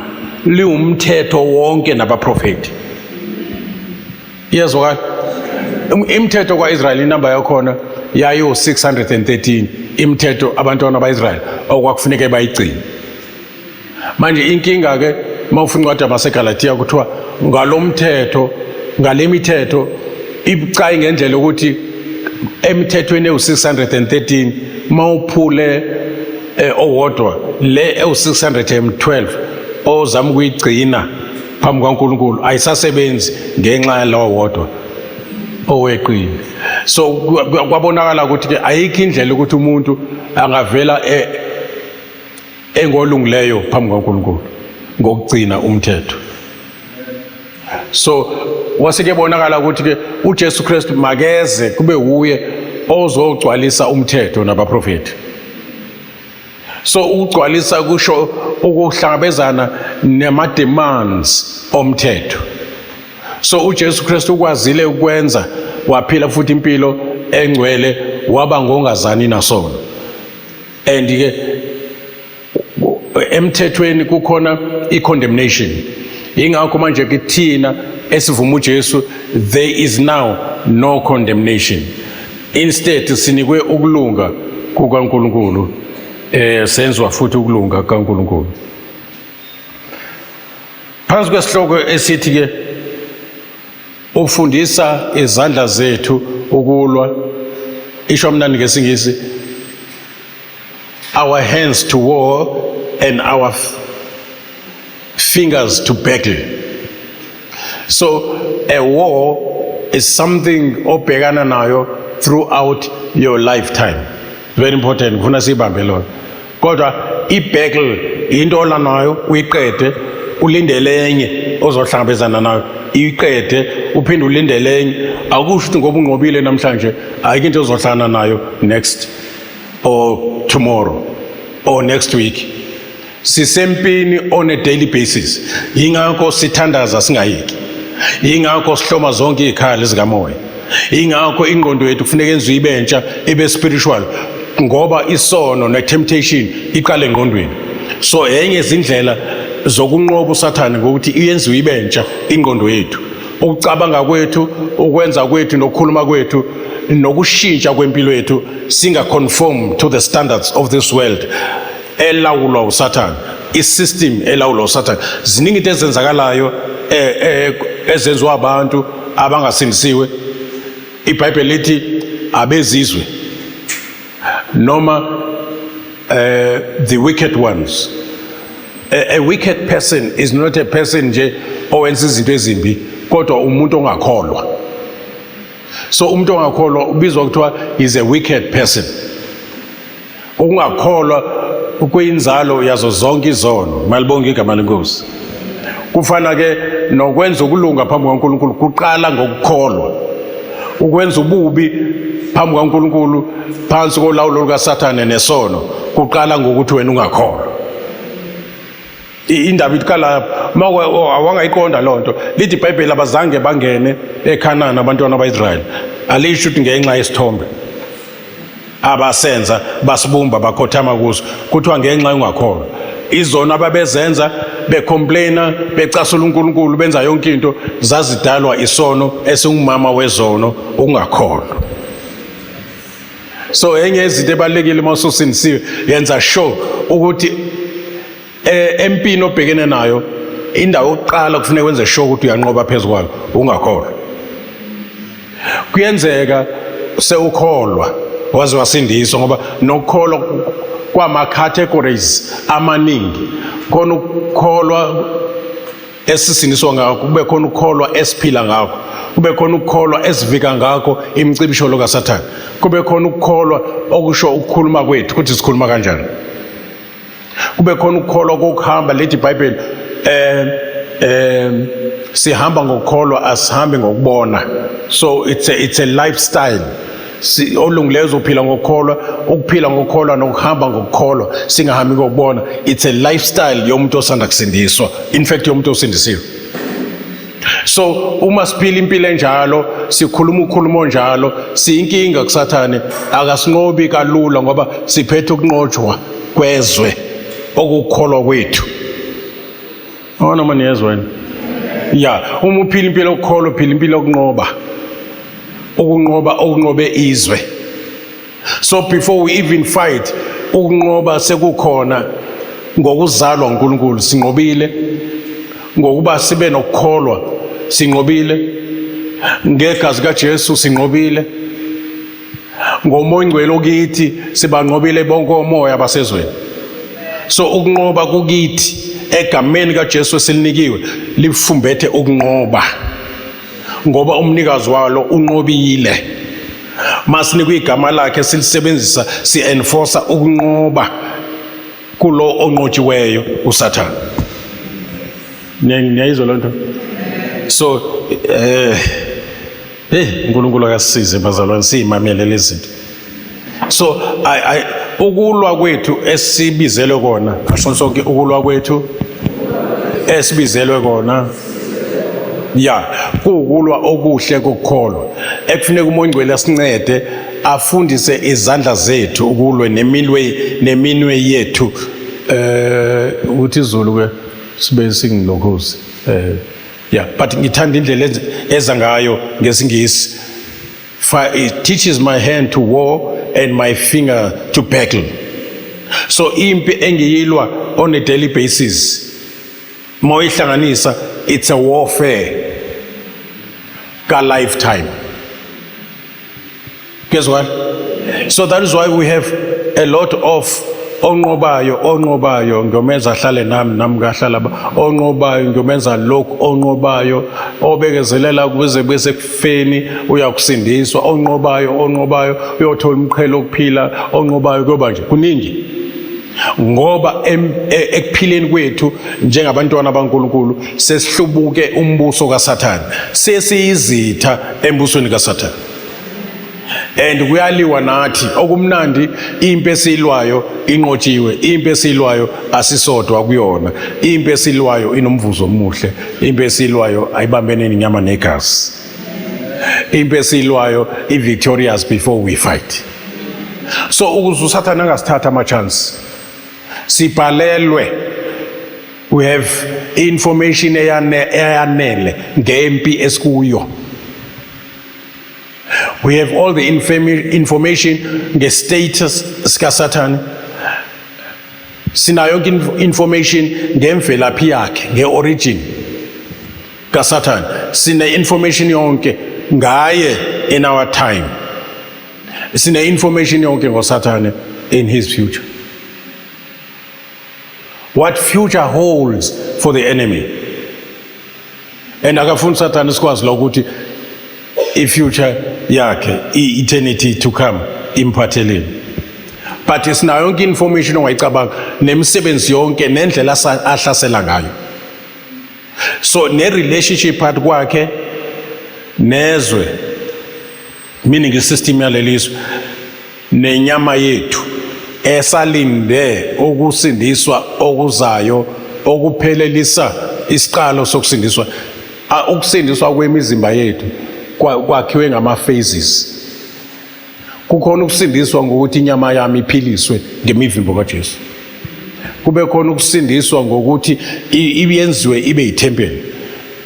liwumthetho wonke nabaprofeti. Iyezwakala? Imithetho kwa-Israyeli, inamba yakhona yayiwu-613, imithetho abantwana ba-Israyeli okwakufuneke bayigcine. Manje inkinga-ke, uma ufuna incwadi yabaseGalathiya, kuthiwa ngalo mthetho, ngale mithetho ibucayi ngendlela ukuthi emithethweni ewu-613 uma uphule owodwa, le ewu-612 ozama ukuyigcina phambi kwaNkulunkulu ayisasebenzi ngenxa yalowo wodwa oweqile. So kwabonakala ukuthi ke ayikho indlela ukuthi umuntu angavela engolungileyo phambi kwaNkulunkulu ngokugcina umthetho. So wasike bonakala ukuthi ke uJesu Kristu makeze kube wuye ozogcwalisa umthetho nabaprofeti. So ukugcwalisa kusho ukuhlangabezana nama demands omthetho. So uJesu Kristu ukwazile ukwenza, waphila futhi impilo engcwele, waba ngongazani nasono. And ke emthethweni kukhona i-condemnation. Ingakho manje kithina esivuma uJesu there is now no condemnation. Instead sinikwe ukulunga kukaNkulunkulu, senziwa futhi ukulunga kukaNkulunkulu. Phansi kwesihloko esithi ke ufundisa izandla zethu ukulwa, isho mnandi ngesiNgisi, "our hands to war and our fingers to battle". So a war is something obhekana nayo throughout your lifetime. Very important, kufuna siyibambe lona. Kodwa i-battle into ola nayo uyiqede, ulindele enye ozohlangabezana nayo, iqede, uphinde ulindele enye. Akusho ukuthi ngoba unqobile namhlanje ayikho into ozohlangana nayo next or tomorrow or next week. Sisempini on a daily basis. Yingakho sithandaza singayeki, yingakho sihloma zonke izikhali zikamoya, yingakho ingqondo yethu kufuneka yenziwe ibe ntsha, ibe spiritual, ngoba isono ne-temptation iqala engqondweni. So enye izindlela zokunqoba uSathane ngokuthi iyenziwe ibe ntsha ingqondo yethu, ukucabanga kwethu, ukwenza kwethu nokukhuluma kwethu nokushintsha kwempilo yethu, singa-conform to the standards of this world elawulwa uSathane, i-system elawulwa uSathane. Ziningi into ezenzakalayo ezenziwa abantu abangasindisiwe. IBhayibheli lithi abezizwe noma the wicked ones. A wicked person is not a person nje owenza izinto ezimbi, kodwa umuntu ongakholwa. So umuntu ongakholwa ubizwa kuthiwa is a wicked person. Ukungakholwa kuyinzalo yazo zonke izono. Malibonge igama leNkosi. Kufana ke nokwenza ukulunga phambi kukaNkulunkulu kuqala ngokukholwa. Ukwenza ububi phambi kukaNkulunkulu phansi kolawulo lukaSathane nesono kuqala ngokuthi wena ungakholwa. Indaba iqala lapho. Uma awangayiqonda loo nto, lithi iBhayibheli abazange bangene eKhanani abantwana ba-Israyeli. Alisho ukuthi ngenxa yesithombe abasenza, basibumba, bakhothama kuso. Kuthiwa ngenxa yongakholwa. Izono ababezenza, becomplaina, becasula uNkulunkulu, benza yonke into, zazidalwa isono esingumama wezono, ukungakholwa. So enye yezinto ebalulekile uma ususindisiwe, yenza sure ukuthi empini obhekene nayo, indawo yokuqala kufuneka wenze sure ukuthi uyanqoba phezu kwayo ungakholwa. Kuyenzeka sewukholwa waze wasindiswa, ngoba nokukholwa kwama-categories amaningi. Khona ukukholwa esisindiswa ngakho, kube khona ukukholwa esiphila ngakho, kube khona ukukholwa esivika ngakho imicibisholo kaSathane, kube khona ukukholwa okusho ukukhuluma kwethu, ukuthi sikhuluma kanjani, kube khona ukukholwa kokuhamba. Lithi iBhayibheli sihamba ngokukholwa, asihambi ngokubona. So it's a lifestyle. Olungileyo uzophila ngokukholwa. Ukuphila ngokukholwa nokuhamba ngokukholwa, singahambi ngokubona, it's a lifestyle yomuntu osanda kusindiswa, in fact yomuntu osindisiwe. So uma siphila impilo enjalo, sikhuluma ukhuluma onjalo, siyinkinga kuSathane. Akasinqobi kalula ngoba siphethe ukunqotshwa kwezwe okukholwa kwethu. Oh, noma niyezwa yini? Ya, uma uphila impilo yokukholwa, uphila impilo yokunqoba, ukunqoba okunqobe izwe. So before we even fight, ukunqoba sekukhona ngokuzalwa uNkulunkulu. Sinqobile ngokuba sibe nokukholwa, sinqobile ngegazi kaJesu, sinqobile ngoMoya oNgcwele okithi, sibanqobile bonke omoya basezweni. So ukunqoba kukithi egameni kaJesu esilinikiwe, lifumbethe ukunqoba ngoba umnikazi walo unqobile. Masinikwe igama lakhe, silisebenzisa, si-enforce ukunqoba kulo onqotshiweyo, uSathane. Niyayizwa loo nto? So hey, uNkulunkulu akasisize, bazalwane, siyimamele lezi zinto. So I ukulwa kwethu esibizelwe kona, asho sonke, ukulwa kwethu esibizelwe kona, ya, kuwukulwa okuhle kokukholwa ekufuneka uMoya oNgcwele asincede, afundise izandla zethu ukulwe neminwe yethu. Ukuthi izulu ke sibe singilokhuzi, yeah, but ngithanda indlela eza ngayo ngesiNgisi. It teaches my hand to war and my finger to battle. So impi engiyilwa on a daily basis, mawuyihlanganisa, it's a warfare ka lifetime. Guess what? So that is why we have a lot of onqobayo, onqobayo ngiyomenza ahlale nami, nami ngahlala onqobayo ngiyomenza lokhu, onqobayo obekezelela kuze bese kufeni uyakusindiswa, onqobayo, onqobayo uyothola umqhele wokuphila, onqobayo kuyoba nje kuningi, ngoba ekuphileni kwethu njengabantwana baNkulunkulu sesihlubuke umbuso kaSathane, sesiyizitha embusweni kaSathane, and kuyaliwa nathi. Okumnandi, impi esiyilwayo inqotshiwe, impi esiyilwayo asisodwa kuyona, impi esiyilwayo inomvuzo omuhle, impi esiyilwayo ayibambene nenyama negazi, impi esiyilwayo i-victorious before we fight. So ukuze uSathane angasithatha ama-chance, sibhalelwe, we have information eyanele ngempi esikuyo. We have all the information nge-status sikaSathane, sinayo yonke information ngemvelaphi yakhe, nge-origin kaSathane, sine-information yonke ngaye in our time, sine-information yonke ngoSathane in his future, what future holds for the enemy. And akafuni uSathane sikwazi lokuthi i-future yakhe, i-eternity to come, imphatheleni. But sinayo yonke information ongayicabanga, nemisebenzi yonke, nendlela ahlasela ngayo, so ne-relationship phakathi kwakhe nezwe, meaning i-system yalelizwe, nenyama yethu esalinde ukusindiswa okuzayo okuphelelisa isiqalo sokusindiswa. Ukusindiswa kwemizimba yethu kwakhiwe ngama-phases. Kukhona ukusindiswa ngokuthi inyama yami iphiliswe ngemivimbo kaJesu, kube khona ukusindiswa ngokuthi iyenziwe ibe yithempeli,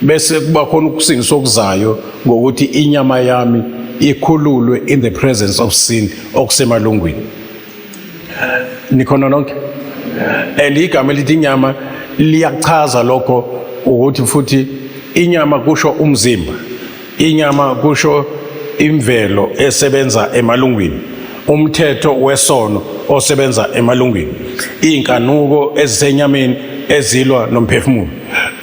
bese kuba khona ukusindiswa okuzayo ngokuthi inyama yami ikhululwe in the presence of sin okusemalungwini. Nikhona nonke? And igama elithi inyama liyachaza lokho, ukuthi futhi inyama kusho umzimba, inyama kusho imvelo esebenza emalungwini, umthetho wesono osebenza emalungwini, iy'nkanuko ezisenyameni ezilwa nomphefumulo,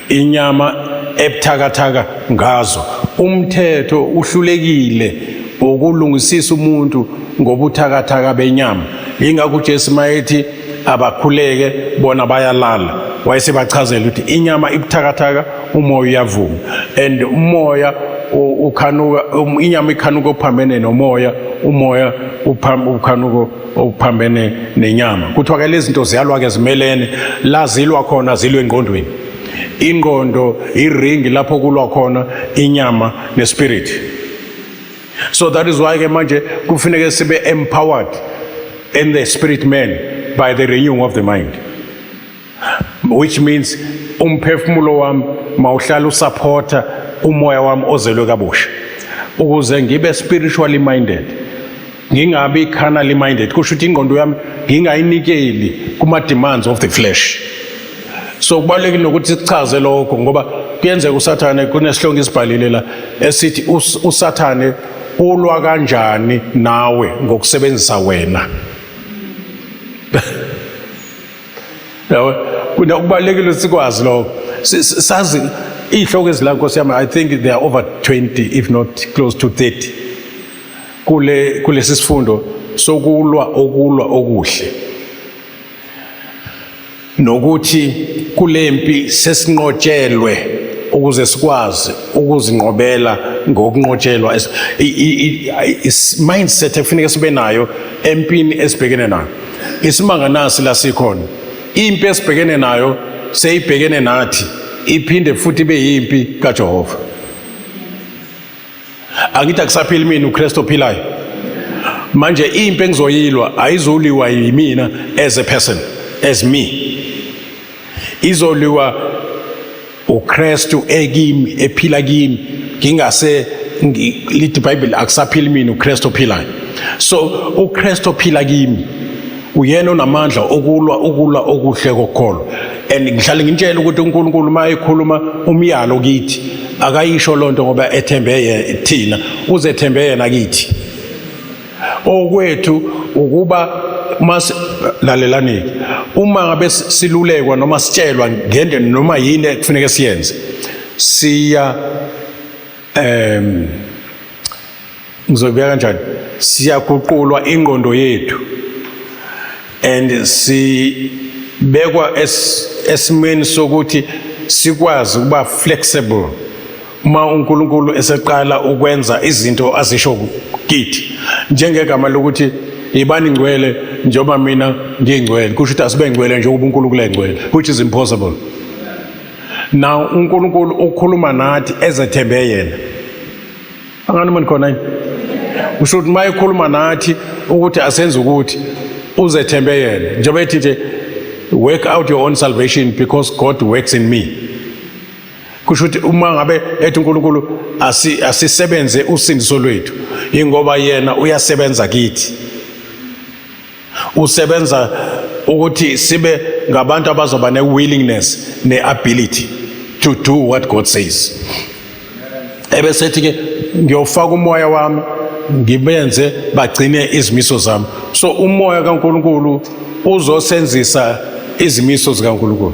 inyama ebuthakathaka ngazo. Umthetho uhlulekile ukulungisisa umuntu ngobuthakathaka benyama. Yingakho uJesu mayethi abakhuleke, bona bayalala, wayesebachazela ukuthi inyama ibuthakathaka, umoya uyavuma, and umoya ukhanuka, inyama ikhanuka okuphambene nomoya, umoya ukhanuka okuphambene nenyama. Kuthiwa ke lezi zinto ziyalwa ke, zimelene. La zilwa khona, zilwa engqondweni. Ingqondo iringi lapho kulwa khona inyama nespirit. So that is why ke manje kufuneke sibe empowered in the spirit man by the renewing of the mind, which means umphefumulo wami mawuhlala usupporta umoya wami ozelwe kabusha, ukuze ngibe spiritually minded, ngingabi carnally minded. Kusho ukuthi ingqondo yami ngingayinikeli kuma demands of the flesh. So kubalulekile nokuthi sichaze lokho, ngoba kuyenzeka uSathane, kunesihloko isibhalile la esithi uSathane ulwa kanjani nawe ngokusebenzisa wena. Yabo, kubalulekile ukuthi sikwazi lokho. Sazi iy'hloko ezila, nkosi yami. I think there are over 20, if not close to 30, kulesi sifundo sokulwa okulwa okuhle, nokuthi kulempi sesinqotshelwe ukuze sikwazi ukuzinqobela ngokunqotshelwa. Mindset ekufuneka sibe nayo empini esibhekene nayo. Isimanga nasi la sikhona, impi esibhekene nayo seyibhekene nathi, iphinde futhi ibe yimpi kaJehova. Angithi akusaphili mina, uKristu ophilayo. Manje impi engizoyilwa ayizoliwa yimina as a person, as me, izoliwa uKristu ekimi, ephila kimi, ngingase lithi iBhayibheli akusaphili mina, uKristu ophilayo. So uKristu ophila kimi uyena onamandla okulwa ukulwa okuhle kokukholwa. And ngihlale ngintshela ukuthi uNkulunkulu uma ekhuluma umyalo kithi, akayisho lonto ngoba ethembe thina, uzethembe yena kithi. Okwethu ukuba mas lalelani, uma ngabe silulekwa noma sitshelwa ngento noma yini ekufuneka siyenze, siya ngizobeka kanjani, siyaguqulwa ingqondo yethu and sibekwa esimweni sokuthi sikwazi ukuba flexible uma uNkulunkulu eseqala ukwenza izinto azisho kithi, njengegama lokuthi yibani ngcwele njengoba mina ngingcwele, kusho ukuthi asibe ngcwele njengoba uNkulunkulu engcwele, which is impossible. Now uNkulunkulu ukhuluma nathi ezethembe yena. Angani mani khona yini? Usho ukuthi uma ekhuluma nathi ukuthi asenze ukuthi uzethembe yena, njengoba ethi nje work out your own salvation because God works in me. Kusho ukuthi uma ngabe ethi uNkulunkulu asisebenze usindiso lwethu, ingoba yena uyasebenza kithi, usebenza ukuthi sibe ngabantu abazoba ne-willingness ne-ability to do what God says. Ebesethi ke ngiyofaka umoya wami ngibenze bagcine izimiso zami. So umoya kaNkulunkulu uzosenzisa izimiso zikaNkulunkulu,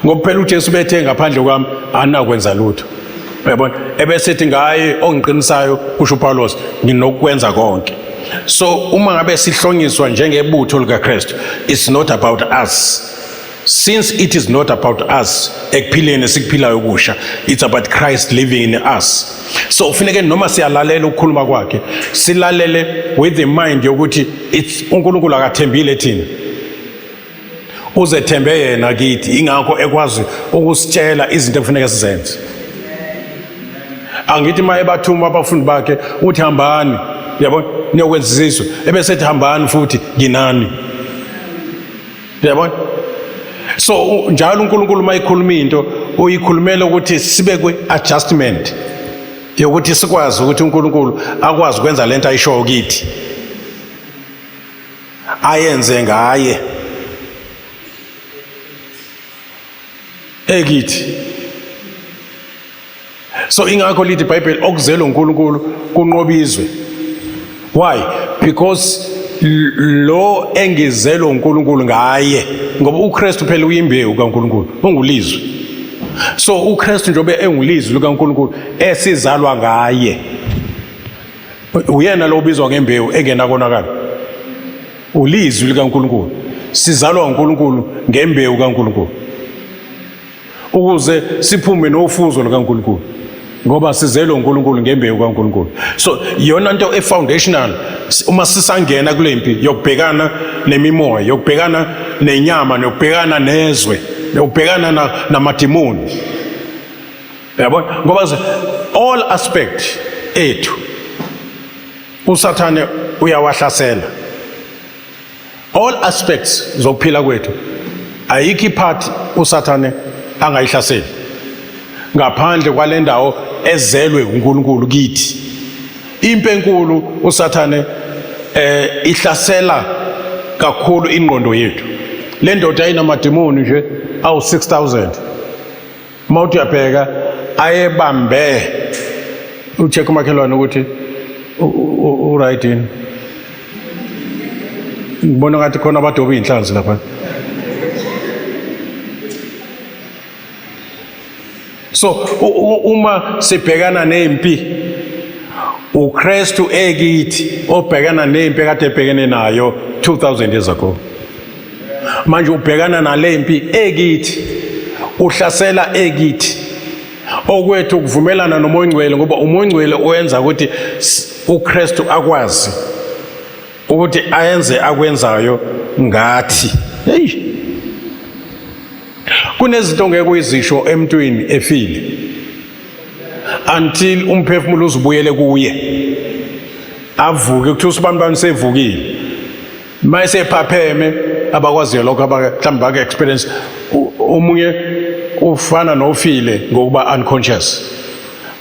ngoba phela uJesu bethe ngaphandle kwami anakwenza lutho, uyabona. Ebesethi ngaye ongiqinisayo, kusho uPawulos, nginokwenza konke. So uma ngabe sihlonyiswa njengebutho likaKristu, it's not about us. Since it is not about us ekuphileni esikuphilayo kusha, it's about Christ living in us. So ufuneke noma siyalalela ukukhuluma kwakhe, silalele with the mind yokuthi it's uNkulunkulu akathembile thina, uzethembe yena kithi, ingakho ekwazi ukusitshela izinto ekufuneka sizenze. Angithi uma ebathuma abafundi bakhe uthi hambani, uyabona, niyokwenza izizwe, ebesethi hambani futhi nginani, uyabona. So njalo uNkulunkulu uma ekhuluma into uyikhulumela ukuthi sibe kwi-adjustment yokuthi sikwazi ukuthi uNkulunkulu akwazi ukwenza lento ayishoyo kithi, ayenze ngaye ekithi. So ingakho lithi iBhayibheli okuzelwe uNkulunkulu kunqoba izwe. Why? Because lo engizelwe uNkulunkulu ngaye, ngoba uKristu phela uyimbewu kaNkulunkulu, ungulizwi. So uKristu njengoba engulizwi likaNkulunkulu esizalwa ngaye, uyena lo obizwa ngembewu engenakonakala, ulizwi likaNkulunkulu. Sizalwa uNkulunkulu ngembewu kaNkulunkulu ukuze siphume nofuzo lukaNkulunkulu, ngoba sizelwe uNkulunkulu ngembewu kaNkulunkulu. So iyona nto e-foundational uma sisangena kule mpi yokubhekana nemimoya, yokubhekana nenyama, nokubhekana nezwe, nokubhekana namadimoni, uyabona, ngoba all aspect ethu uSathane uyawahlasela, all aspects zokuphila kwethu. Ayikho ipart uSathane angayihlaseli ngaphandle kwale ndawo ezelwe uNkulunkulu kithi. Impi enkulu uSathane ihlasela kakhulu ingqondo yethu. Le ndoda ayinamadimoni nje awu 6000, uma uthi uyabheka ayebambe, ucheck umakhelwane ukuthi uright yini, ngibona ngathi khona abadoba iy'nhlanzi lapha. So uma sibhekana nempi, uKristu ekithi obhekana nempi ekade ebhekene nayo 2000 years ago, manje ubhekana nalempi ekithi, uhlasela ekithi. Okwethu ukuvumelana noMoya oNgcwele, ngoba uMoya oNgcwele owenza ukuthi uKristu akwazi ukuthi ayenze akwenzayo ngathi. Hey, kunezinto ongeke uyizisho emntwini efile until umphefumulo uzubuyele kuye, avuke, kuthiwa usibani bani sevukile. Mayesephapheme, abakwaziyo lokho, mhlawumbe bake experience omunye. ufana nofile ngokuba unconscious.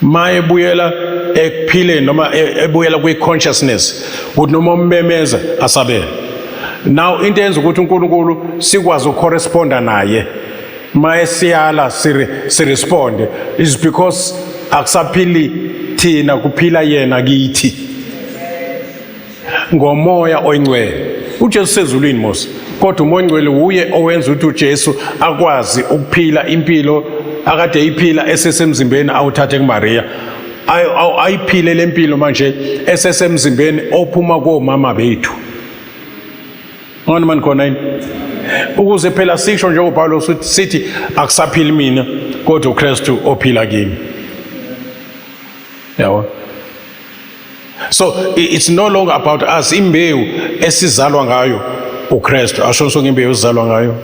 Mayebuyela ekuphileni noma ebuyela kwi-consciousness, ukuthi noma ummemeza asabele. Now into eyenza ukuthi uNkulunkulu sikwazi ukucorresponda naye mayesiyala siresponde is because akusaphili thina, kuphila yena kithi ngomoya oyingcwele. UJesu sezulwini mos, kodwa umoya oyingcwele uye owenza ukuthi uJesu akwazi ukuphila impilo akade eyiphila esesemzimbeni awuthathe kuMaria, ayiphile lempilo manje esesemzimbeni ophuma komama bethu. Ngani mani khona yini? Ukuze phela sisho njengoPawulos sithi akusaphili mina kodwa uKristu ophila kimi. Yabo. So it's no longer about us. Imbewu esizalwa ngayo uKristu. Asho sonke, imbewu esizalwa ngayo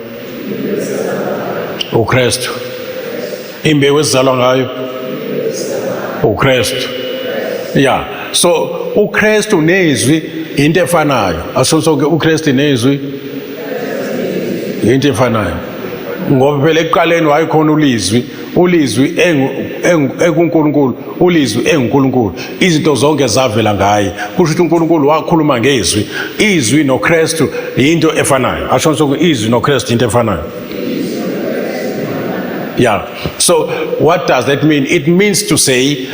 uKristu. Imbewu esizalwa ngayo uKristu. Yeah. So uKristu nezwi into efanayo. Asho sonke, uKristu nezwi into efanayo. Ngoba phela ekuqaleni wayekhona ulizwi, ulizwi ekuNkulunkulu, ulizwi enguNkulunkulu. Izinto zonke zavela ngaye. Kusho ukuthi uNkulunkulu wakhuluma ngezwi. Izwi noKristu into efanayo. Asho sonke, izwi noKristu into efanayo. Yeah. So what does that mean? It means to say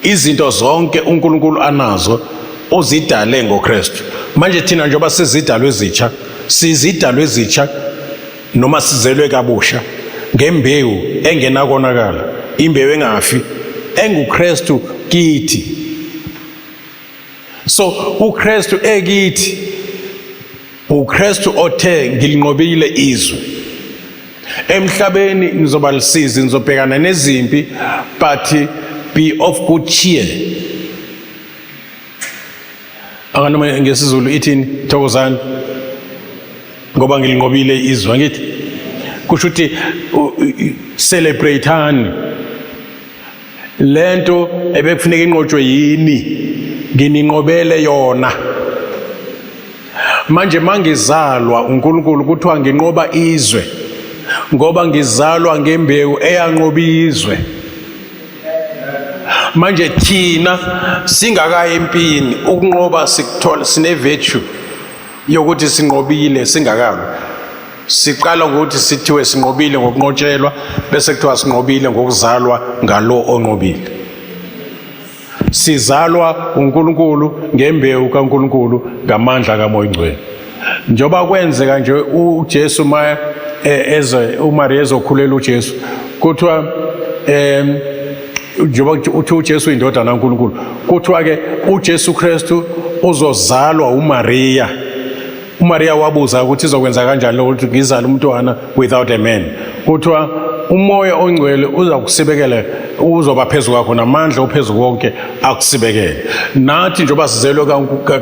izinto zonke uNkulunkulu anazo uzidale ngoKristu. Manje thina njengoba sizidalwe ezitsha, sizidalwe ezitsha noma sizelwe kabusha ngembewu engenakonakala, imbewu engafi enguKristu kithi. So uKristu ekithi, uKristu othe ngilinqobile izwe. Emhlabeni nizoba lisizi, nizobhekana nezimpi, but be of good cheer. Anganoma ngesiZulu ithini? Thokozani ngoba ngilinqobile izwe, angithi? Kusho ukuthi celebrateani lento ebekufuneka inqotshwe yini, ngininqobele yona. Manje mangizalwa uNkulunkulu kuthiwa nginqoba izwe ngoba ngizalwa ngembewu eyanqoba izwe. Manje thina singakayi empini ukunqoba, sikuthola sine virtue yokuthi sinqobile singakabi. Siqala ngokuthi sithiwe sinqobile ngokunqotshelwa, bese kuthiwa sinqobile ngokuzalwa ngalo onqobile. Sizalwa uNkulunkulu ngembewu kaNkulunkulu ngamandla kaMoya oNgcwele. Njengoba kwenzeka nje uJesu ma eze, uMaria ezokhulela uJesu, kuthiwa njengoba uthi uJesu indodana kaNkulunkulu, kuthiwa ke uJesu Kristu uzozalwa uMaria. uMaria wabuza ukuthi izokwenza kanjani lokho ukuthi ngizale umntwana without a man. Kuthiwa umoya ongcwele uza kusibekela, uzoba phezu kwakho namandla ophezu konke akusibekele. Nathi njengoba sizelwe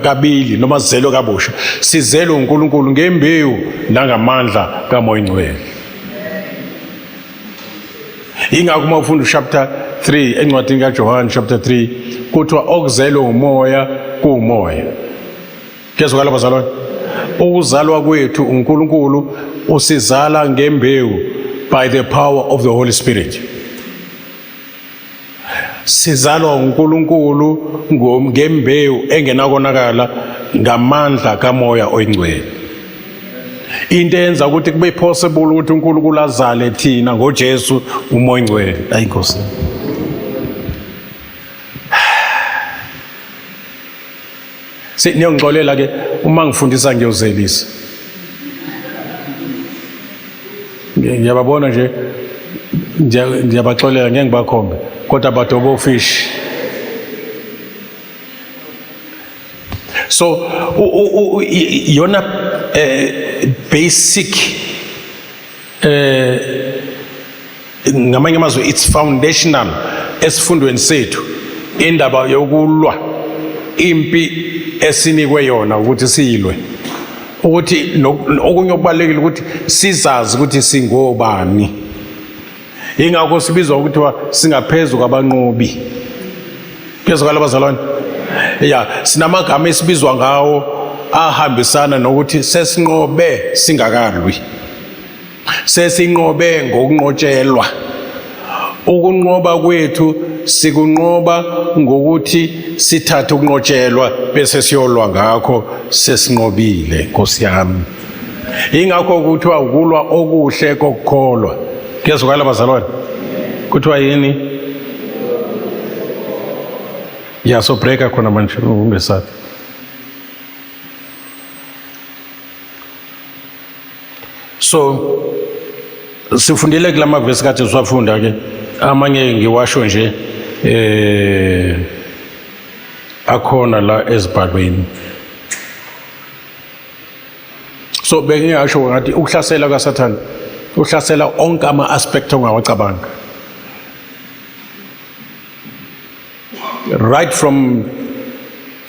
kabili noma sizelwe kabusha, sizelwe uNkulunkulu ngembewu nangamandla kaMoya oNgcwele. Ingakho uma ufunda uchapter 3 encwadini kaJohane, chapter 3, kuthiwa okuzelwe umoya kuwumoya. Kuyezwakala bazalwane? Ukuzalwa kwethu uNkulunkulu usizala ngembewu by the power of the Holy Spirit. Sizalwa uNkulunkulu ngembewu engenakonakala ngamandla kaMoya oyiNgcwele. Into eyenza ukuthi kube possible ukuthi uNkulunkulu azale thina ngoJesu uMoya oyiNgcwele. Ayi Nkosi. Niyongixolela ke uma ngifundisa ngiyozelisa. Ngiyababona nje, ngiyabaxolela, ngeke ngibakhombe, kodwa badoba ofish. So yona basic, ngamanye amazwi it's foundational esifundweni sethu, indaba yokulwa impi esinikwe yona ukuthi siyilwe, ukuthi okunye okubalulekile ukuthi sizazi ukuthi singobani. Ingakho sibizwa ukuthiwa singaphezu kwabanqobi. Kuyezwakala bazalwane? Ya, sinamagama esibizwa ngawo ahambisana nokuthi sesinqobe singakalwi. Sesinqobe ngokunqotshelwa. Ukunqoba kwethu sikunqoba ngokuthi sithathe ukunqotshelwa bese siyolwa ngakho sesinqobile Nkosi yami. Ingakho kuthiwa ukulwa okuhle kokukholwa. Kuyezwakala bazalwane? Kuthiwa yini? Ya so breaker khona manje ungesabi. So sifundile kulama verse kade siwafunda ke amanye ngiwasho nje akhona la ezibhalweni. So bengingasho ngathi ukuhlasela kaSathane uhlasela onke ama aspect ongawacabanga. Right from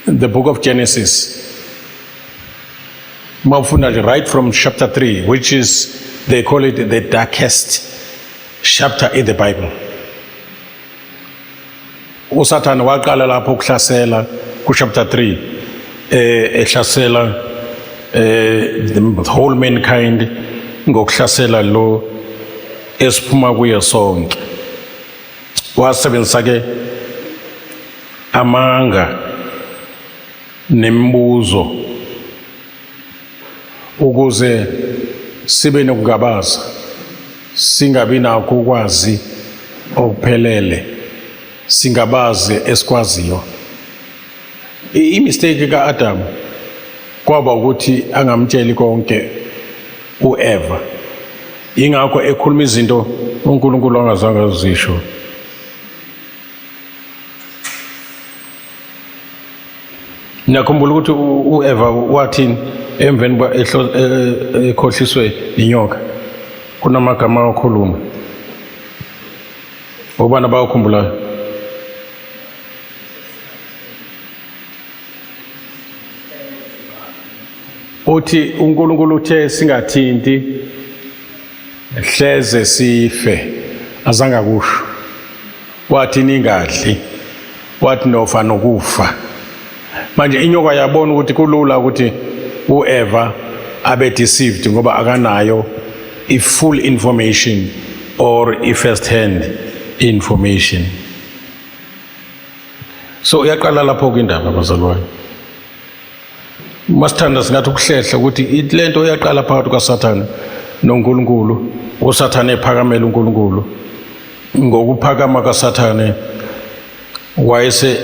the book of Genesis. Mawufunda nje right from chapter 3, which is, they call it the darkest chapter in the Bible. uSathane waqala lapho ukuhlasela ku chapter 3, ehlasela the whole mankind ngokuhlasela lo esiphuma kuye sonke. Wasebenzisa ke amanga nemibuzo ukuze sibe nokungabaza, singabi nakho ukwazi okuphelele, singabazi esikwaziyo. I-mistake ka-Adam kwaba ukuthi angamtsheli konke uEva, ingakho ekhuluma izinto uNkulunkulu angazange azisho. Ngiyakhumbula ukuthi uEva wathini emveni kwa ekhohliswe inyoka. Kunamagama awakhuluma. Obani abawakhumbulayo? Uthi uNkulunkulu uthe singathinti hleze sife, azange akusho. Wathi ningadli, wathi nofa nokufa. Manje inyoka yabona ukuthi kulula ukuthi uEva abe deceived ngoba akanayo i-full information or i-first hand information. So uyaqala lapho ke indaba bazalwane. Masithanda singathi ukuhlehla ukuthi lento yaqala phakathi kwaSathane noNkulunkulu, uSathane ephakamela uNkulunkulu. Ngokuphakama kaSathane wayese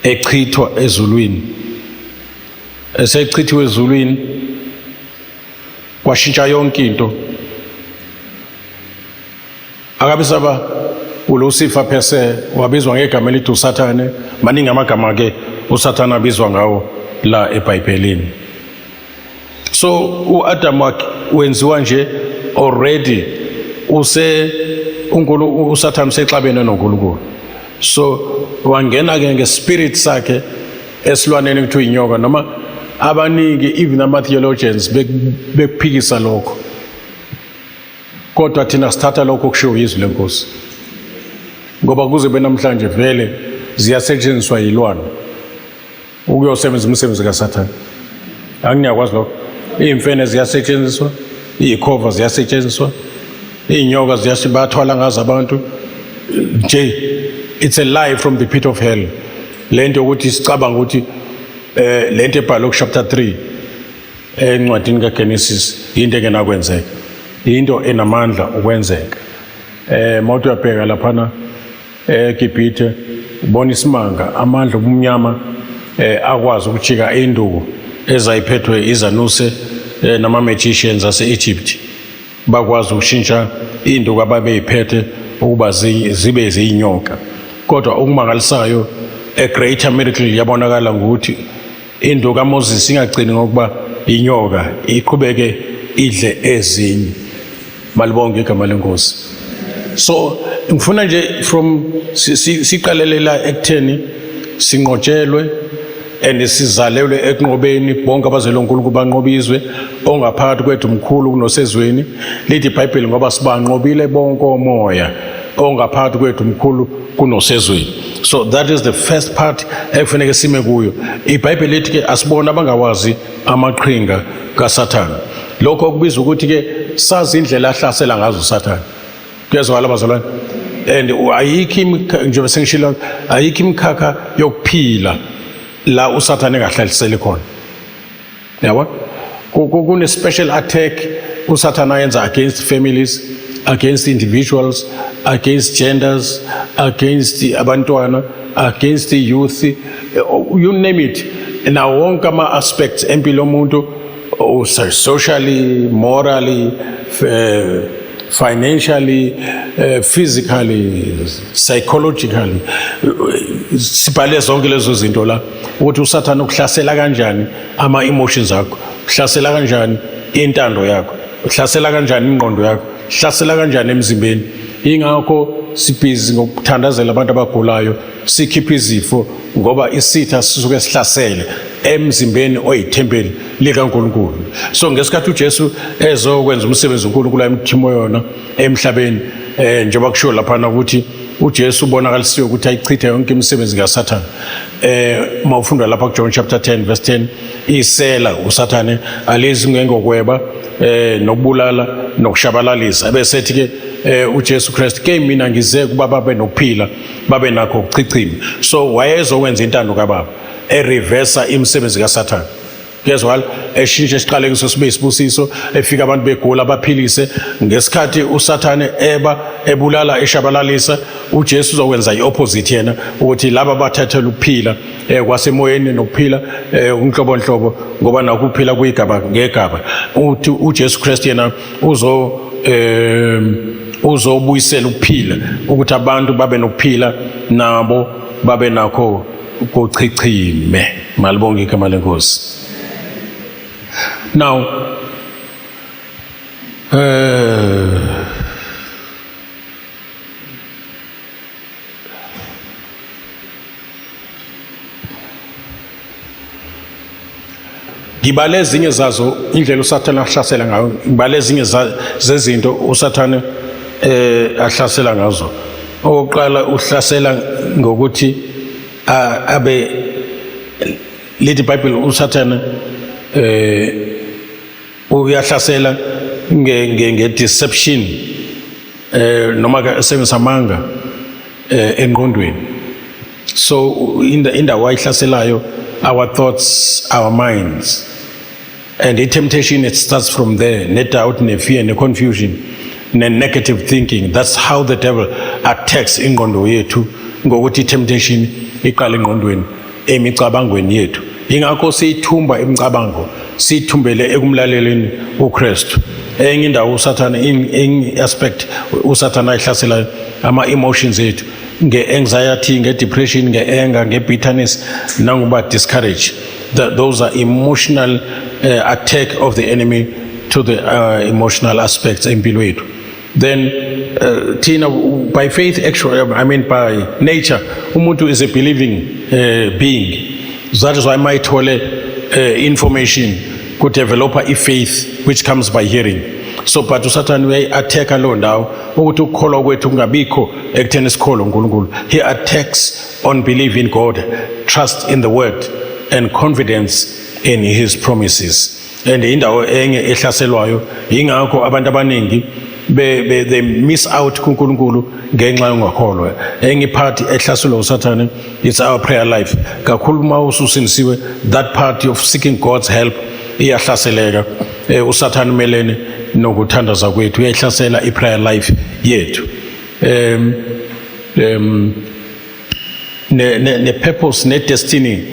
echithwa ezulwini. Esechithiwe ezulwini kwashintsha yonke into. Akabe saba uLucifer phese wabizwa ngegama elithi uSathane. Maningi amagama ke uSathane abizwa ngawo la eBhayibhelini. So uAdam wenziwa nje already use uNkulunkulu, uSathane usexabene noNkulunkulu. So wangena ke ngespirit sakhe esilwaneni kuthiwa inyoka, noma abaningi even ama theologians bekuphikisa lokho, kodwa thina sithatha lokho okushiwo yizwi lenkosi, ngoba kuze benamhlanje vele ziyasetshenziswa yilwane ukuyosebenza umsebenzi kaSathane. Angiyakwazi lokho. Iy'mfene ziyasetshenziswa, iy'khova ziyasetshenziswa, iy'nyoka bathwala ngazo abantu nje. It's a lie from the pit of hell lento yokuthi sicabanga ukuthi lento ebhalwe ku chapter 3 encwadini kaGenesis into engenakwenzeka, into enamandla ukwenzeka. Mawuthi uyabheka laphana eGibhithe ubona isimanga, amandla obumnyama akwazi ukujika induku ezayiphethwe izanuse nama magicians ase-Egypt, bakwazi ukushintsha induku ababeyiphethe ukuba zibe ziyinyoka. Kodwa okumangalisayo, a greater miracle yabonakala ngokuthi induku kaMoses ingagcini ngokuba inyoka, iqhubeke idle ezinye. Malibonge igama lenkosi. So ngifuna nje from siqalelela ekutheni sinqotshelwe and sizalelwe ekunqobeni. Bonke abazelwe uNkulunkulu banqoba izwe. Ongaphakathi kwethu mkhulu kunosezweni, lithi iBhayibheli, ngoba sibanqobile bonke omoya, ongaphakathi kwethu mkhulu kunosezweni. So that is the first part ekufanele sime kuyo. IBhayibheli lithi ke asibona abangawazi amaqhinga kaSathane. Lokho okubiza ukuthi ke sazi indlela ahlasela ngazo uSathane. Kuyezwakala bazalwane? And ayikho njengoba sengishilo, ayikho imikhakha yokuphila la uSathane engahlaliseli khona. Yabo? Kune special attack uSathane ayenza against families, against individuals, against genders, against abantwana, against the youth, you name it. Nawo wonke ama aspects empilo yomuntu, socially, morally, financially, physically, psychologically. Sibhale zonke lezo zinto la ukuthi uSathane ukuhlasela kanjani ama emotions akho, uhlasela kanjani intando yakho, uhlasela kanjani ingqondo yakho, uhlasela kanjani emzimbeni. Ingakho sibhizi ngokuthandazela abantu abagulayo, sikhipha izifo, ngoba isitha sisuke sihlasele emzimbeni oyithempeli likaNkulunkulu. So ngesikhathi uJesu ezokwenza umsebenzi uNkulunkulu ayemthimo yona emhlabeni, njengoba kushiwo laphana ukuthi uJesu ubonakalisiwe ukuthi ayichithe yonke imisebenzi kaSathane. Mawufunda lapha kuJohn chapter 10 verse 10, isela uSathane alezi ngengokweba nokubulala nokushabalalisa, bese ethi ke uJesu Kristu ke, mina ngize kuba babe nokuphila, babe nakho ukuchichima. So wayezokwenza intando kaBaba, ereversa imisebenzi kaSathane. Kuyezwakala? Eshintshe isiqalekiso sibe isibusiso, efika abantu begula baphilise. Ngesikhathi uSathane eba, ebulala, eshabalalisa, uJesu uzokwenza i-opposite yena, ukuthi laba bathathela ukuphila kwasemoyeni nokuphila unhlobonhlobo, ngoba nakho ukuphila kuyigaba ngegaba. Uthi uJesu Kristu yena uzo uzobuyisela ukuphila, ukuthi abantu babe nokuphila nabo babe nakho kuchichime. Malibonge igama leNkosi. Now ngibale ezinye zazo indlela uSathane ahlasela ngayo, ngibale ezinye zezinto uSathane ahlasela ngazo. Okokuqala, uhlasela ngokuthi abe lithi iBhayibheli uSathane uyahlasela nge nge deception, noma ke esebenzisa amanga engqondweni. So indawo ayihlaselayo, our thoughts, our minds, and the temptation, it starts from there, ne doubt, ne fear, ne confusion, ne negative thinking. That's how the devil attacks ingqondo yethu, ngokuthi temptation iqala engqondweni, emicabangweni yethu. Ingakho siyithumba imicabango, siyithumbele ekumlaleleni uKristu. Enye indawo uSathane, in aspect uSathane ayihlaselayo, ama emotions ethu, nge-anxiety, nge-depression, nge-anger, nge-bitterness, nangokuba discourage. Those are emotional attack of the enemy to the emotional aspects empilo yethu. Then thina by faith, actually, I mean by nature, umuntu is a believing being. That is why mayithole information kudevelopa i-faith, which comes by hearing. So but uSathane uyayi-attacka leyo ndawo ukuthi ukukholwa kwethu kungabikho ekutheni sikholwe uNkulunkulu. He attacks on belief in God, trust in the word and confidence in his promises. And indawo enye ehlaselwayo, yingakho abantu abaningi they miss out kuNkulunkulu ngenxa yongakholwa. Enye part ehlaselwa uSathane, it's our prayer life. Kakhulu uma ususindisiwe, that part of seeking God's help iyahlaseleka. USathane umelene nokuthandaza kwethu, uyayihlasela i-prayer life yethu. um um ne ne, ne purpose ne destiny,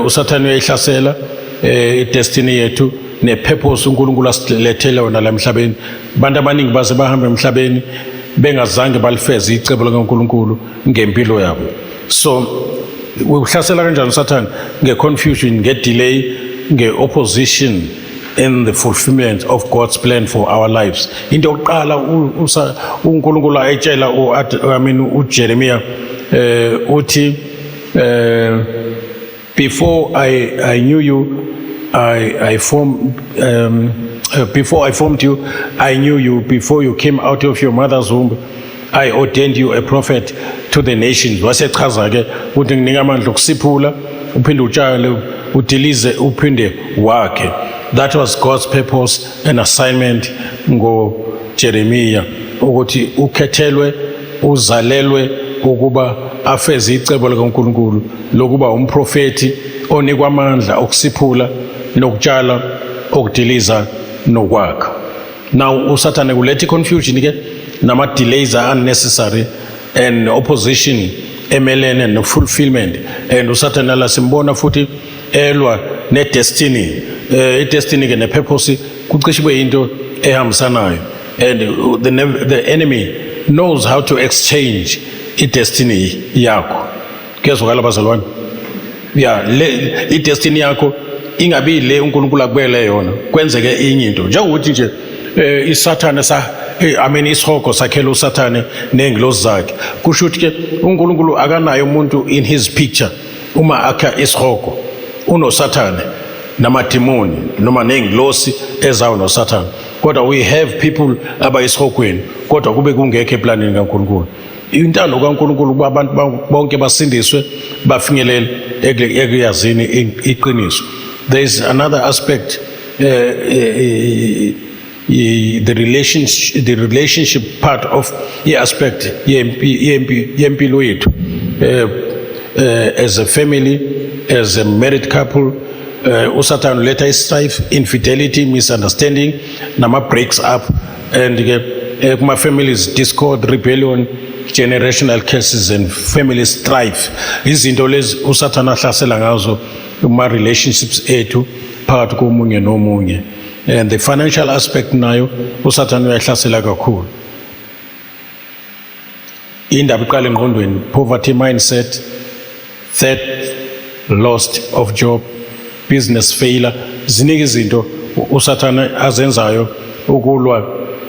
uSathane uyayihlasela i-destiny yethu ne purpose uNkulunkulu asilethele yona la emhlabeni. Abantu abaningi baze bahamba emhlabeni bengazange balifeze icebo likaNkulunkulu ngempilo yabo. So uhlasela kanjani uSathane? Nge-confusion, nge-delay, nge-opposition in the fulfillment of God's plan for our lives. Into yokuqala uNkulunkulu ayitshela I mean uJeremiah, uthi before I knew you, I formed before I formed you, I knew you. Before you came out of your mother's womb, I ordained you a prophet to the nations. Wasechaza ke ukuthi nginika amandla okusiphula, uphinde utshale, udilize, uphinde wakhe. That was God's purpose and assignment ngoJeremiya, ukuthi ukhethelwe, uzalelwe ukuba afeze icebo likaNkulunkulu lokuba umprofeti onikwa amandla okusiphula nokutshala, okudiliza nokwakha. Now uSathane kuletha i-confusion ke nama-delays are unnecessary and opposition emelene no-fulfillment. And uSathane la simbona futhi elwa ne-destiny. I-destiny ke ne-purpose kucishe kube into ehambisanayo, and the enemy knows how to exchange i-destiny yakho. Kuyezwakala, bazalwane? Ya, le i-destiny yakho ingabi le uNkulunkulu akubekele yona, kwenzeke inye into, njengokuthi nje isathane sa I mean, isihogo sakhela uSathane nengilozi zakhe. Kusho ukuthi ke uNkulunkulu akanayo umuntu in his picture. Uma akha isihogo, unoSathane namadimoni noma nengilosi ezawo noSathane, kodwa we have people abayisihogweni, kodwa kube kungekho eplanini kaNkulunkulu. Intando kaNkulunkulu ukuba abantu bonke basindiswe, bafinyelele ekuyazini iqiniso. There is another aspect, the relationship part of i-aspect yempilo yethu as a family, as a married couple. Usathane uletha i-strife, infidelity, misunderstanding nama-breaks up, and ke kuma-families, discord, rebellion, generational curses and family strife. Izinto lezi uSathane ahlasela ngazo kuma-relationships ethu phakathi komunye nomunye. And the financial aspect nayo uSathane uyahlasela kakhulu. Indaba iqala engqondweni: poverty mindset, third lost of job, business failure. Ziningi izinto uSathane azenzayo ukulwa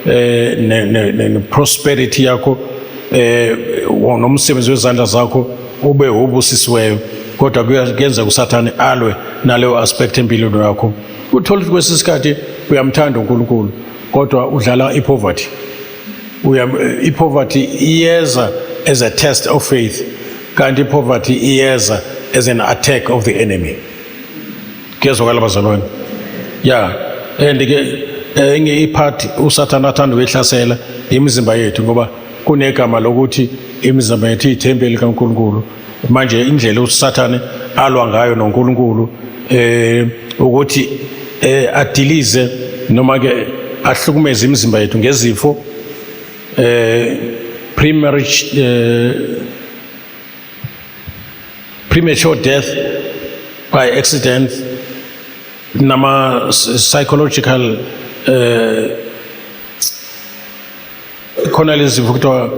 ne prosperity yakho nomsebenzi wezandla zakho ube ubusisiweyo, kodwa kuyenzeka uSathane alwe naleyo aspect empilweni yakho. Uthola ukuthi kwesinye isikhathi uyamthanda uNkulunkulu, kodwa udlala ipoverty. I-poverty iyeza as a test of faith, kanti i-poverty iyeza as an attack of the enemy. Kuyezwakala, bazalwane? Ya, and ke enye ipart uSathane athanda ukuyihlasela imizimba yethu, ngoba kunegama lokuthi imizimba yethu iyithempeli kaNkulunkulu. Manje indlela uSathane alwa ngayo noNkulunkulu ukuthi adilize noma ke ahlukumeze imizimba yethu ngezifo, premature death by accident, nama psychological, khona lezi zifo kuthiwa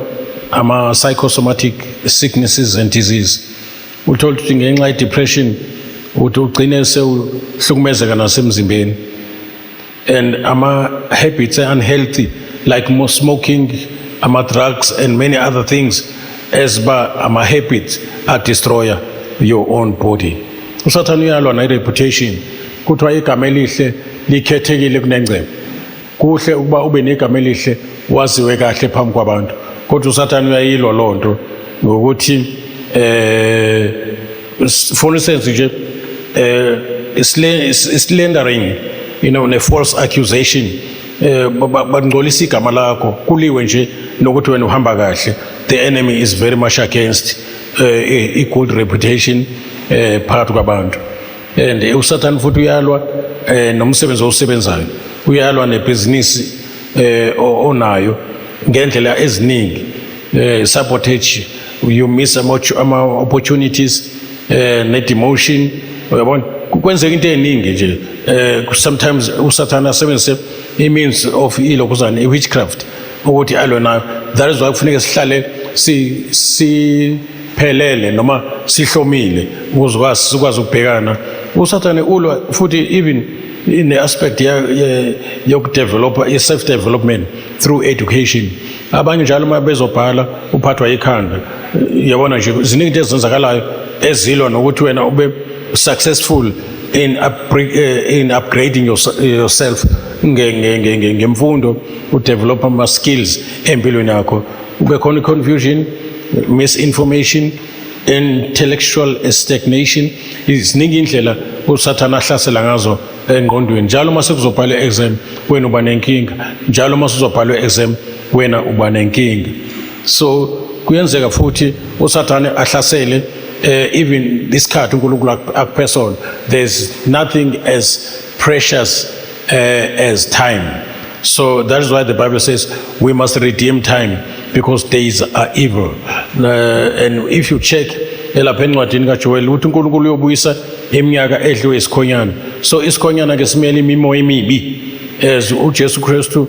ama psychosomatic sicknesses and disease. Uthola ukuthi ngenxa ye-depression uthi ugcine sewuhlukumezeka nasemzimbeni, and ama habits are unhealthy, like more smoking, ama drugs and many other things, as ba ama habits are destroyer your own body. USathane uyalwa ne-reputation. Kuthiwa igama elihle likhethekile kunengcebo. Kuhle ukuba ube negama elihle, waziwe kahle phambi kwabantu, kodwa uSathane uyayilwa loo nto ngokuthi for instance nje slandering ne false accusation, bangcolisa igama lakho, kuliwe nje nokuthi wena uhamba kahle. The enemy is very much against i good reputation phakathi kwabantu. And uSathane futhi uyalwa nomsebenzi owusebenzayo, uyalwa nebhizinisi onayo ngendlela eziningi, sabotage, you miss ama opportunities, ne demotion. Uyabona, kwenzeka into eziningi nje. Sometimes uSathane asebenzise i-means of ilokhuzana, i-witchcraft, ukuthi alwe nayo. That is why kufuneka sihlale siphelele noma sihlomile ukuze sikwazi ukubhekana. USathane ulwa futhi even in the aspect yokudevelopa, i-self development through education. Abanye njalo uma bezobhala uphathwa ikhanda. Yabona nje, ziningi into ezenzakalayo ezilwa nokuthi wena ube successful in upgrading yourself ngemfundo, udevelop ama skills empilweni yakho. Kube khona i-confusion, misinformation. Intellectual stagnation. Iziningi indlela uSathane ahlasela ngazo engqondweni. Njalo uma sekuzobhalwa exam wena uba nenkinga, njalo uma suzobhalwa exam wena uba nenkinga. So kuyenzeka futhi uSathane ahlasele even isikhathi uNkulunkulu akuphe sona. There's nothing as precious as time. So that is why the Bible says we must redeem time because days are evil. And if you check elapha encwadini kaJoel, uthi uNkulunkulu uyobuyisa iminyaka edliwe isikhonyana. So isikhonyana ke simele imimoya emibi, as uJesu Kristu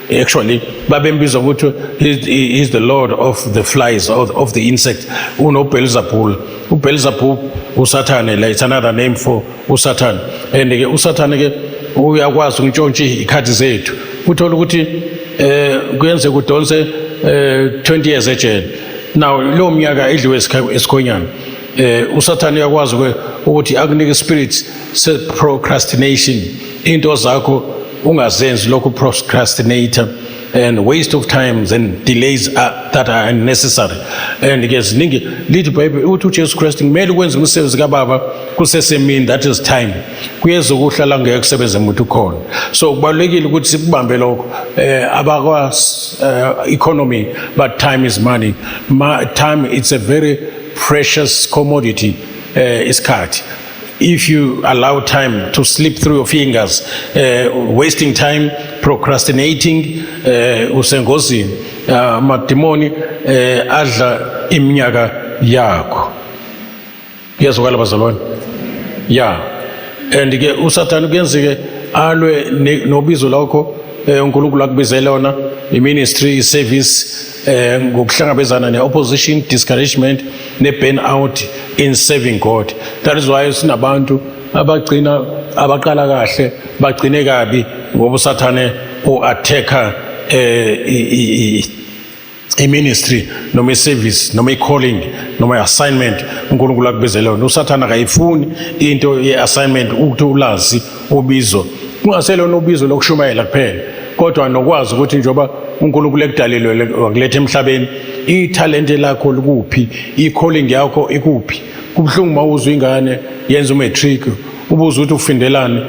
actually babembiza ukuthi he is the Lord of the flies, of the insect, unoBelzebul. UBelzebub uSathane la, it's another name for uSathane. And ke uSathane ke uyakwazi ukuntshontsha ikhathi zethu. Uthola ukuthi kuyenzeka udonse 20 years ejele. Now lo minyaka edliwe esikhonyana, uSathane uyakwazi ukuthi akunike spirit se procrastination, into zakho ungazenzi, lokhu procrastinator and waste of times and delays that are unnecessary. And ke ziningi, lithi iBhayibheli, uthi uJesu Kristu kumele ukwenze umsebenzi kaBaba kusesemini, that is time. Kuyeza ukuhlala ngeke kusebenze umuntu khona. So kubalulekile ukuthi sikubambe lokho. Abakwa economy, but time is money. Time, it's a very precious commodity. Isikhathi, if you allow time to slip through your fingers, wasting time, procrastinating, usengozini. Amadimoni adla iminyaka yakho. Kuyazwakala, bazalwane? Yeah. And ke uSathane kuyenzeke alwe nobizo lakho uNkulunkulu akubizele lona, i-ministry, i-service, ngokuhlangabezana ne-opposition, discouragement ne-burnout in serving God. That is why sinabantu abagcina, abaqala kahle bagcine kabi, ngoba uSathane u-attacka i-ministry noma i-service noma i-calling noma i-assignment uNkulunkulu akubizele yona. USathane akayifuni into ye-assignment, ukuthi ulazi ubizo, kungaselona ubizo lokushumayela kuphela, kodwa nokwazi ukuthi njengoba uNkulunkulu ekudalelwe wakuletha emhlabeni, ithalente lakho likuphi, i-calling yakho ikuphi. Kubuhlungu uma uzwa ingane yenza umatric, ubuze ukuthi ufundelani,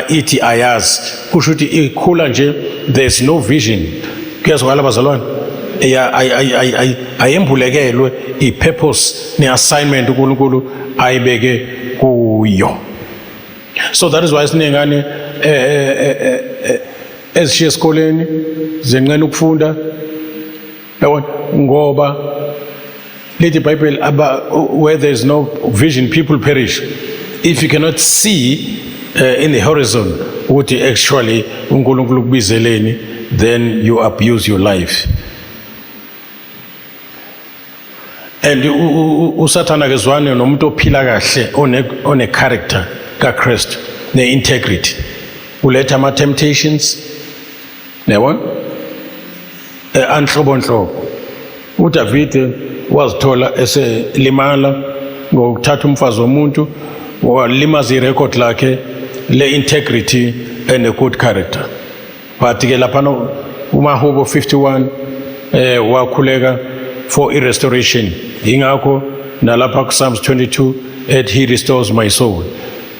ithi ayazi. Kusho ukuthi ikhula nje, there's no vision. Kuyazwakala, bazalwane? Ya, ayembulekelwe i-purpose ne-assignment uNkulunkulu ayibeke kuyo. So that is why sinengane ezishiya esikoleni, zenqena ukufunda, yabona, ngoba lithi iBhayibheli aba where there is no vision, people perish. If you cannot see in the horizon ukuthi actually uNkulunkulu ukubizeleni, then you abuse your life. And uSathana kezwane nomuntu ophila kahle, one character kaKristu ne-integrity. Uletha ama-temptations, yabona, anhlobonhlobo. UDavide wazithola eselimala ngokuthatha umfazi womuntu, walimaza irecord lakhe le-integrity and a good character. But ke laphana uMahubo 51 wakhuleka for i-restoration. Ingakho nalapha ku-Psalms 22 et "He restores my soul."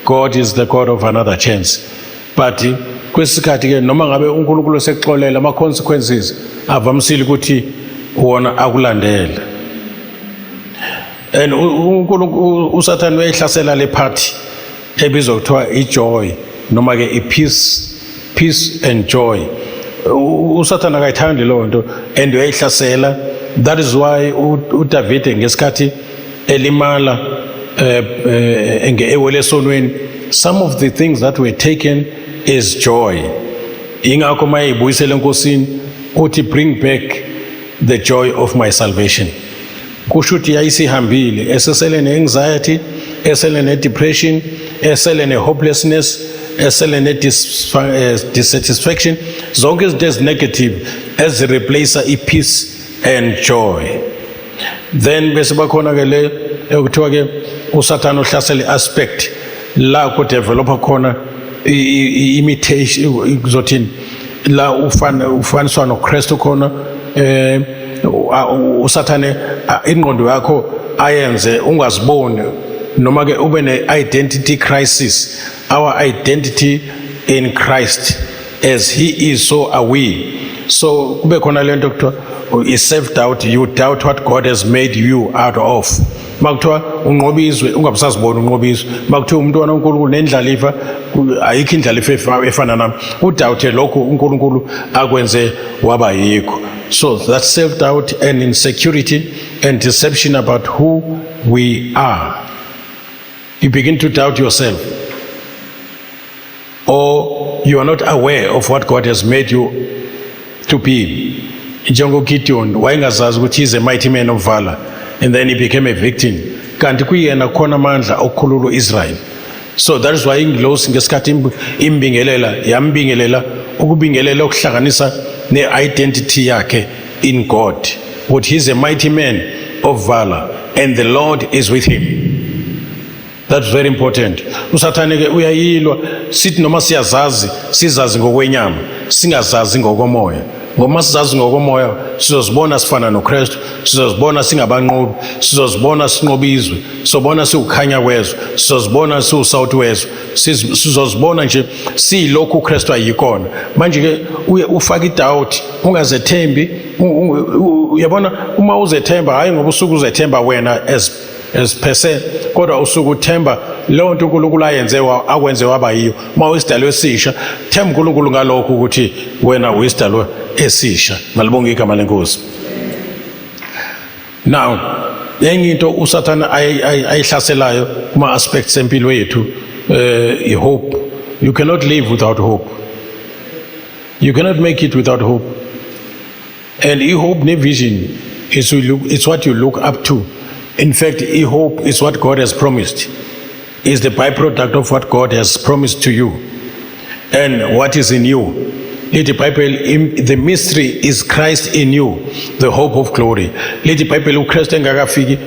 God is the God of another chance, but kwesikhathi ke noma ngabe uNkulunkulu sekuxolela, ama-consequences avamisile ukuthi wona akulandele. And uNkulunkulu, uSathane uyayihlasela le part ebizwa kuthiwa i-joy noma ke i-peace, peace and joy. USathane akayithandi leyo nto and uyayihlasela. That is why uDavide ngesikhathi elimala ewele esonweni, some of the things that were taken is joy. Ingakho uma eyibuyisela eNkosini uthi, "Bring back the joy of my salvation." Kusho ukuthi yayisihambile, esesele ne-anxiety, esele ne-depression, esele ne-hopelessness, esele ne-dissatisfaction, zonke izinto ezi-negative ezireplace i-peace and joy. Then bese bakhona ke le ekuthiwa ke uSathane uhlasela i-aspect la kudevelopa khona imitation, kuzothini, la ufana ufaniswa noKristu khona. USathane Ingqondo yakho ayenze ungaziboni noma ke ube ne-identity crisis. Our identity in Christ, as he is, so are we. So kube khona lento kuthiwa is self doubt. You doubt what God has made you out of. Makuthiwa unqoba izwe, ungabusazibona unqoba izwe. Makuthiwa umntwana uNkulunkulu nendlalifa, ayikho indlalifa efana nami, udoubte lokhu uNkulunkulu akwenze waba yikho. So that's self doubt and insecurity and deception about who we are. You begin to doubt yourself or you are not aware of what God has made you to be. NjengoGideon, wayengazazi ukuthi he's a mighty man of valor, and then he became a victim, kanti kuyena khona amandla okukhulula uIsrael. So that is why ingilosi ngesikhathi imbingelela, yambingelela ukubingelela okuhlanganisa ne-identity yakhe in God, ukuthi he's a mighty man of valor and the Lord is with him. That's very important. Usathane ke uyayilwa sithi noma siyazazi, sizazi ngokwenyama, singazazi ngokomoya, ngoba sizazi ngokomoya sizozibona sifana noKristu, sizozibona singabanqobi, sizozibona sinqoba izwe, sizobona siwukhanya kwezwe, sizozibona siwusawuthi wezwe, sizozibona nje siyilokhu uKristu ayikona. Manje ke uye ufake idoubt, ungazethembi. Uyabona, uma uzethemba, hayi ngoba usuke uzethemba wena as per se, kodwa usuke uthemba leyo nto uNkulunkulu ayenze akwenze waba yiyo. Uma uyisidalwa esisha, themba uNkulunkulu ngalokho ukuthi wena uyisidalwa esisha. Malibonge igama leNkosi. Now, enye into uSathana ayihlaselayo kuma aspects empilo yethu, i-hope. You cannot live without hope. You cannot make it without hope. And i-hope ne-vision is it's what you look up to. In fact, i-hope is what God has promised, is the byproduct of what God has promised to you and what is in you. Lithi iBhayibheli, the mystery is Christ in you, the hope of glory. Lithi iBhayibheli, uKristu engakafiki,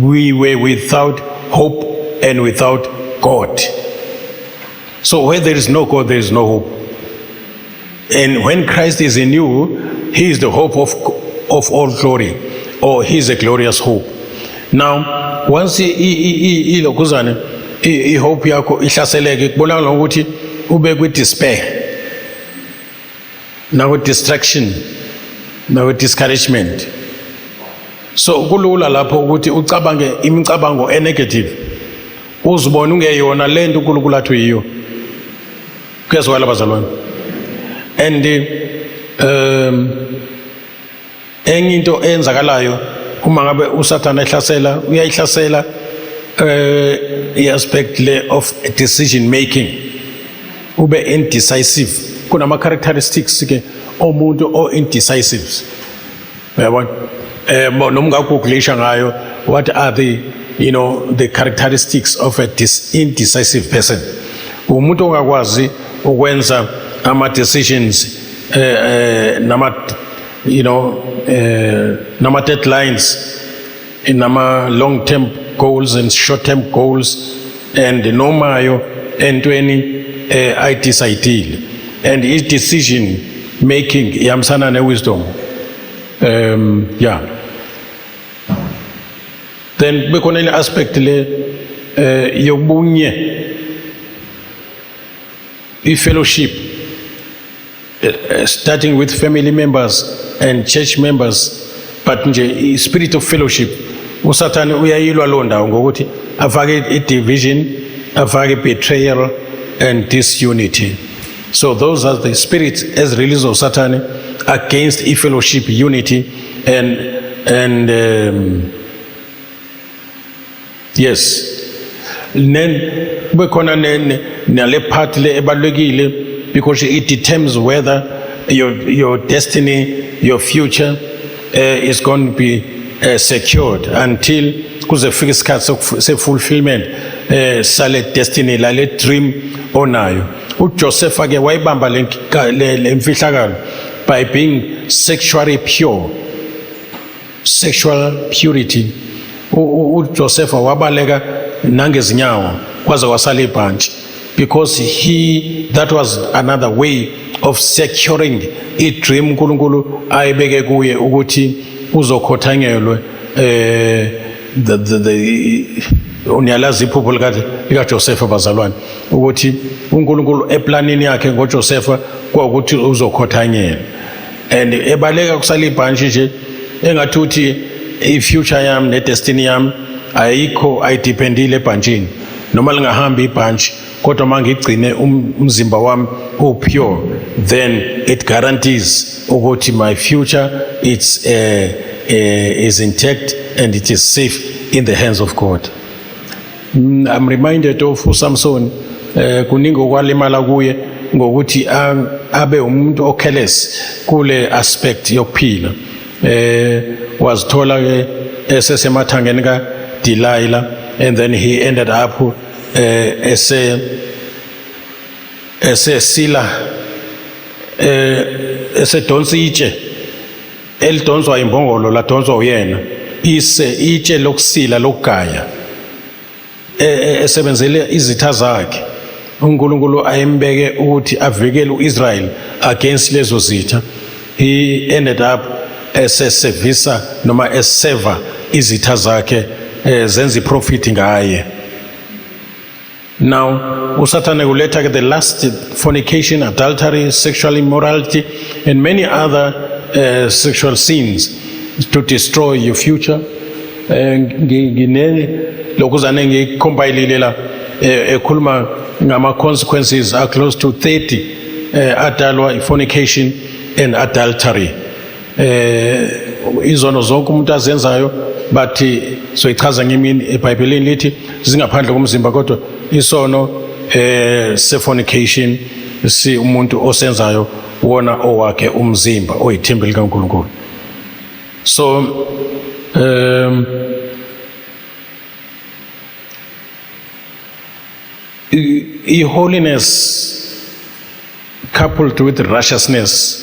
we were without hope and without God. So where there is no God, there is no hope. And when Christ is in you, he is the hope of all glory, or he is a glorious hope. Now, once ilokhuzane i-hope yakho ihlaseleke, kubonakala ukuthi ube kwi-despair, naku-distraction, naku-discouragement. So kulula lapho ukuthi ucabange imicabango enegative, uzibone ungeyona le nto uNkulunkulu athi uyiyo. Kuyazwakala, bazalwane? And enye into eyenzakalayo uma ngabe uSathane ehlasela, uyayihlasela i-aspect le of decision making, ube indecisive. Kunama characteristics ke omuntu o indecisive, uyabona? Noma ungagooglisha ngayo, what are the you know the characteristics of a indecisive person? Umuntu ongakwazi ukwenza ama decisions nama nama deadlines, nama long term goals and short term goals, and nomayo entweni ayidecidile. And i decision making ihambisana ne wisdom. Yeah, then bekhona ile aspect le yobunye, i-fellowship, starting with family members and church members, but nje i-spirit of fellowship, uSathane uyayilwa loo ndawo ngokuthi afake i-division, afake i-betrayal and disunity. So those are the spirits ezirelease uSathane against i-fellowship, unity and yes, then kube khona nale part le ebalulekile, because it determines whether your destiny, your future is going to be secured until kuze kufike isikhathi se-fulfillment sale destiny, lale dream onayo. UJoseph ke wayibamba le mfihlakalo by being sexually pure, sexual purity. UJoseph wabaleka nangezinyawo kwaze kwasala ibhantshi, because he that was another way of securing i-dream uNkulunkulu ayibeke kuye ukuthi uzokhothanyelwe. The niyalazi iphupho likaJosepha bazalwane, ukuthi uNkulunkulu eplanini yakhe ngoJosepha kwawukuthi uzokhothanyela, and ebaleka kusala ibhantshi nje, engathi uthi i-future yami ne-destiny yami ayikho, ayidependile ebhantshini, noma lingahamba ibhantshi, kodwa uma ngigcine umzimba wami upure, then it guarantees ukuthi my future is intact and it is safe in the hands of God. I'm reminded of uSamson. Kuningi okwalimala kuye ngokuthi abe umuntu ocareless kule aspect yokuphila. Wazithola ke esesemathangeni ka Delilah, and then he ended up esesila, esedonsa itshe elidonswa imbongolo, ladonswa uyena, ise itshe lokusila lokugaya, esebenzele izitha zakhe. uNkulunkulu ayembeke ukuthi avikele uIsrael against lezo zitha, he ended up esesevisa noma eseva izitha zakhe, zenza iprofit ngaye. Now uSathane kuletha ke the lust, fornication, adultery, sexual immorality and many other sexual sins to destroy your future. Ngine lokuzane ngikucompilile la, ekhuluma ngama consequences are close to 30 adalwa fornication and adultery. Izono zonke umuntu azenzayo, bathi soyichaza ngemini eBhayibhelini, lithi zingaphandle komzimba, kodwa isono se-fornication si umuntu osenzayo wona owakhe umzimba oyithempeli likaNkulunkulu. So i-holiness coupled with righteousness,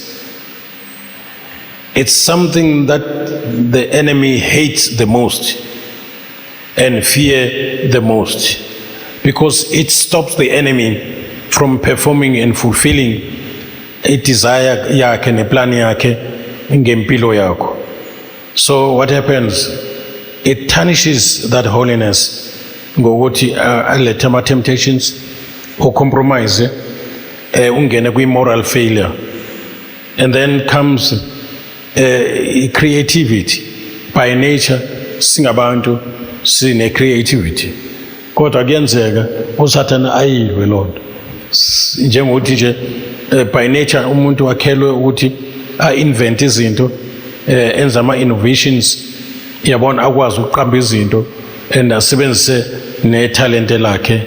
it's something that the enemy hates the most and fear the most, because it stops the enemy from performing and fulfilling a desire yakhe neplan yakhe ngempilo yakho. So what happens, it tarnishes that holiness ngokuthi alethe ama temptations or compromise, ungene kwi-moral failure. And then comes creativity. By nature singabantu sine creativity, kodwa kuyenzeka uSathane ayilwe lonto. Njengokuthi nje by nature umuntu wakhelwe ukuthi a-invent izinto, enze ama-innovations, yabona, akwazi ukuqamba izinto and asebenzise nethalente lakhe,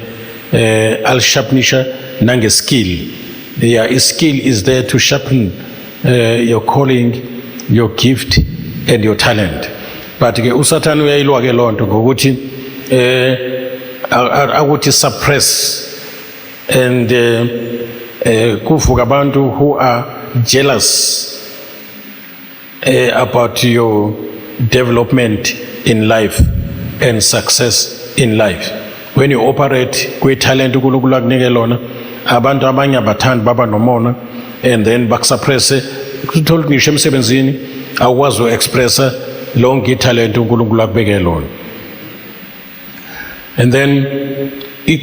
alisharpenisha nangeskill. Yeah, skill is there to sharpen your calling, your gift and your talent, but ke uSathane uyayilwa ke lonto ngokuthi akuthi suppress, and kuvuka abantu who are jealous about your development in life and success in life. When you operate kwi-talent uNkulunkulu akunike lona, abantu abanye abathandi, baba nomona and then bakusuppresse. Uthola ukuthi ngisho emsebenzini awukwazi u-expressa lonke ithalente uNkulunkulu akubeke lona. And then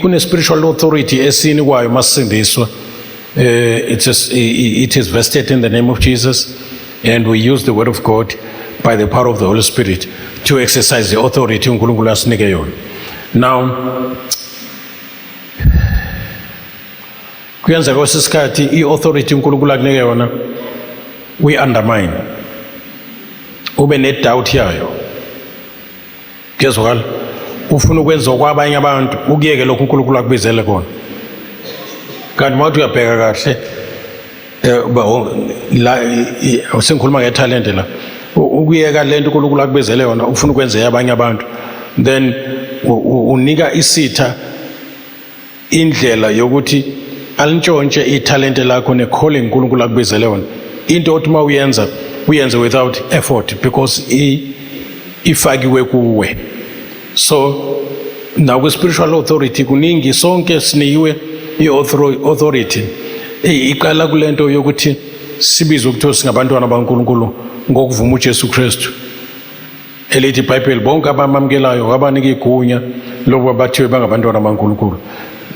kune-spiritual authority esinikwayo masisindiswa. It is vested in the name of Jesus, and we use the word of God by the power of the Holy Spirit to exercise the authority uNkulunkulu asinike yona. Now kuyenzeka kwesinye isikhathi i-authority uNkulunkulu akunike yona we undermine, ube ne-doubt yayo, kuyezwakala, ufuna ukwenza okwabanye abantu, ukuyeke lokhu uNkulunkulu akubizele kona. Kanti uma uthi uyabheka kahle, la sengikhuluma ngethalente la, ukuyeka lento uNkulunkulu akubizele yona, ufuna ukwenza abanye abantu, then unika isitha indlela yokuthi alintshontshe ithalente lakho ne-calling uNkulunkulu akubizele yona, into othi uma uyenza uyenze without effort, because ifakiwe kuwe. So nakwi-spiritual authority kuningi, sonke sinikiwe i-authority. Iqala kulento yokuthi sibizwe kuthiwa singabantwana baNkulunkulu ngokuvuma uJesu Kristu. Elithi iBhayibheli, bonke abamamukelayo wabanika igunya lokuba bathiwe bangabantwana baNkulunkulu.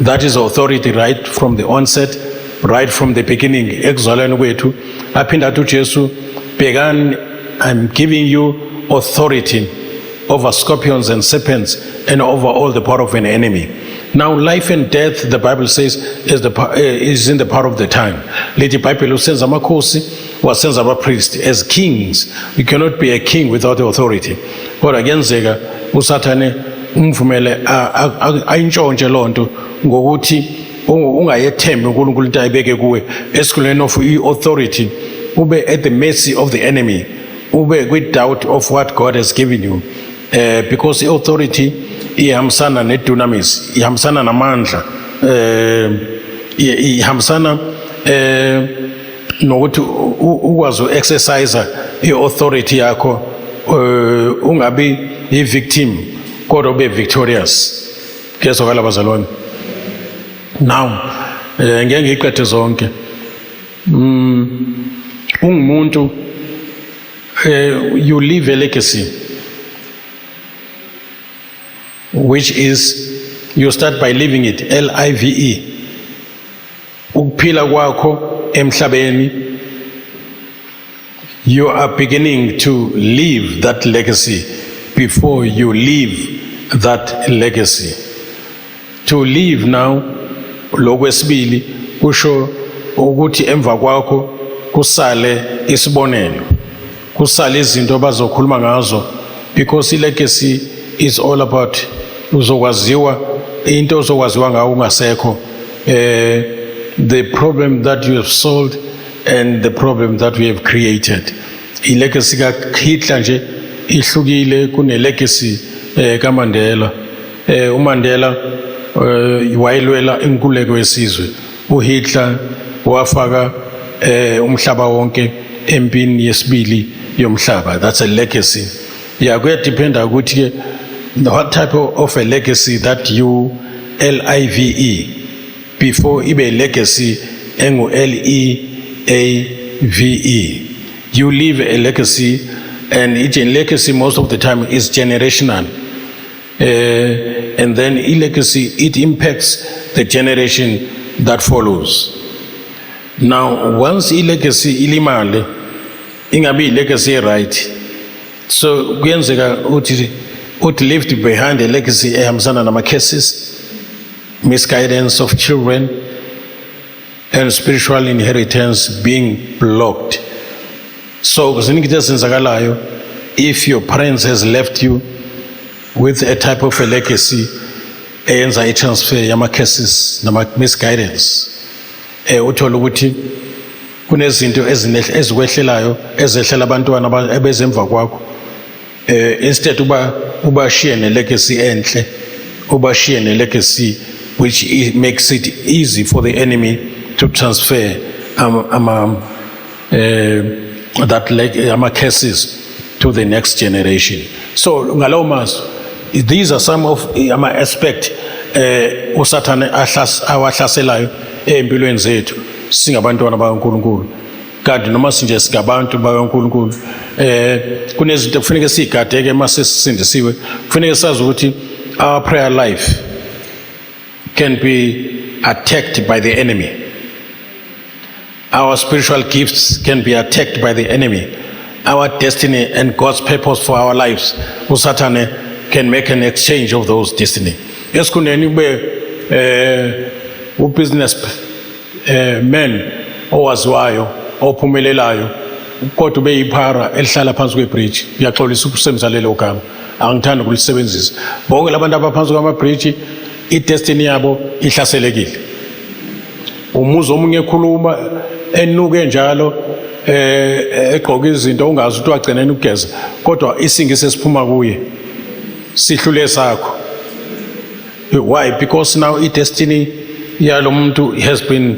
That is authority right from the onset, right from the beginning, ekuzalweni kwethu. Aphinda athi uJesu, "Bhekani, I'm giving you authority over scorpions and serpents and over all the power of an enemy." Now, life and death, the Bible says, is in the power of the tongue. Lithi iBhayibheli usenza amakhosi, wasenza abapriest as kings. You cannot be a king without authority. Kodwa kuyenzeka uSathane umvumele ayintshontshe loo nto ngokuthi ungayethembi uNkulunkulu into ayibeke kuwe. Esikhundleni of i-authority, ube at the mercy of the enemy, ube kwi-doubt of what God has given you, because i-authority ihambisana ne-dunamis, ihambisana namandla, ihambisana nokuthi ukwazi u-exercise i-authority yakho, ungabi i-victim kodwa ube victorious. Kuyezwakala, bazalwane? Now, ngeke ngiyiqede zonke. Ungumuntu, you leave a legacy, which is you start by living it, L I V E, ukuphila kwakho emhlabeni. You are beginning to leave that legacy before you leave that legacy. To leave now, lokwesibili kusho ukuthi emva kwakho kusale isibonelo, kusale izinto abazokhuluma ngazo, because i-legacy is all about uzokwaziwa, into ozokwaziwa ngawo ungasekho, the problem that you have solved and the problem that we have created. I-legacy kaHitler nje ihlukile kune-legacy kaMandela. UMandela wayelwela inkululeko yesizwe, uHitler wafaka umhlaba wonke empini yesibili yomhlaba. That's a legacy. Yeah, kuyadependa ukuthi ke what type of a legacy that you live before ibe legacy engu L E A V E. You leave a legacy, and each legacy most of the time is generational, and then e-legacy, it impacts the generation that follows. Now, once i-legacy ilimale, ingabi i-legacy right, so kuyenzeka uthi left behind a legacy ehambisana nama-curses, misguidance of children and spiritual inheritance being blocked. So ziningi into ezenzakalayo if your parents has left you with a type of a legacy eyenza i-transfer yama-curses nama-misguidance. Uthola ukuthi kunezinto ezikwehlelayo, ezehlela abantwana ebezemva kwakho, instead uba ubashiye ne-legacy enhle, ubashiye ne-legacy which makes it easy for the enemy to transfer that leg, ama curses to the next generation. So ngalawo mazwi, these are some of ama aspect uSathane awahlaselayo empilweni zethu singabantwana bakaNkulunkulu. Kanti noma sinje singabantu bakaNkulunkulu, kunezinto kufuneka siyigadeke mase sisindisiwe. Kufuneka sazi ukuthi our prayer life can be attacked by the enemy, our spiritual gifts can be attacked by the enemy, our destiny and God's purpose for our lives, uSathane can make an exchange of those destiny. Esikhundleni kube ubusiness man owaziwayo, ophumelelayo, kodwa ube yiphara elihlala phansi kwebridge. Ngiyaxolisa ukusebenzisa lelo gama, angithandi ukulisebenzisa. Bonke labantu abaphansi kwamabridge, idestiny yabo ihlaselekile. Umuzi omunye ekhuluma enuke njalo, egqoka izinto ungazi ukuthi wagcineni ukugeza, kodwa isingisi esiphuma kuye sihlule sakho. Why? Because now i-destiny yalo muntu has been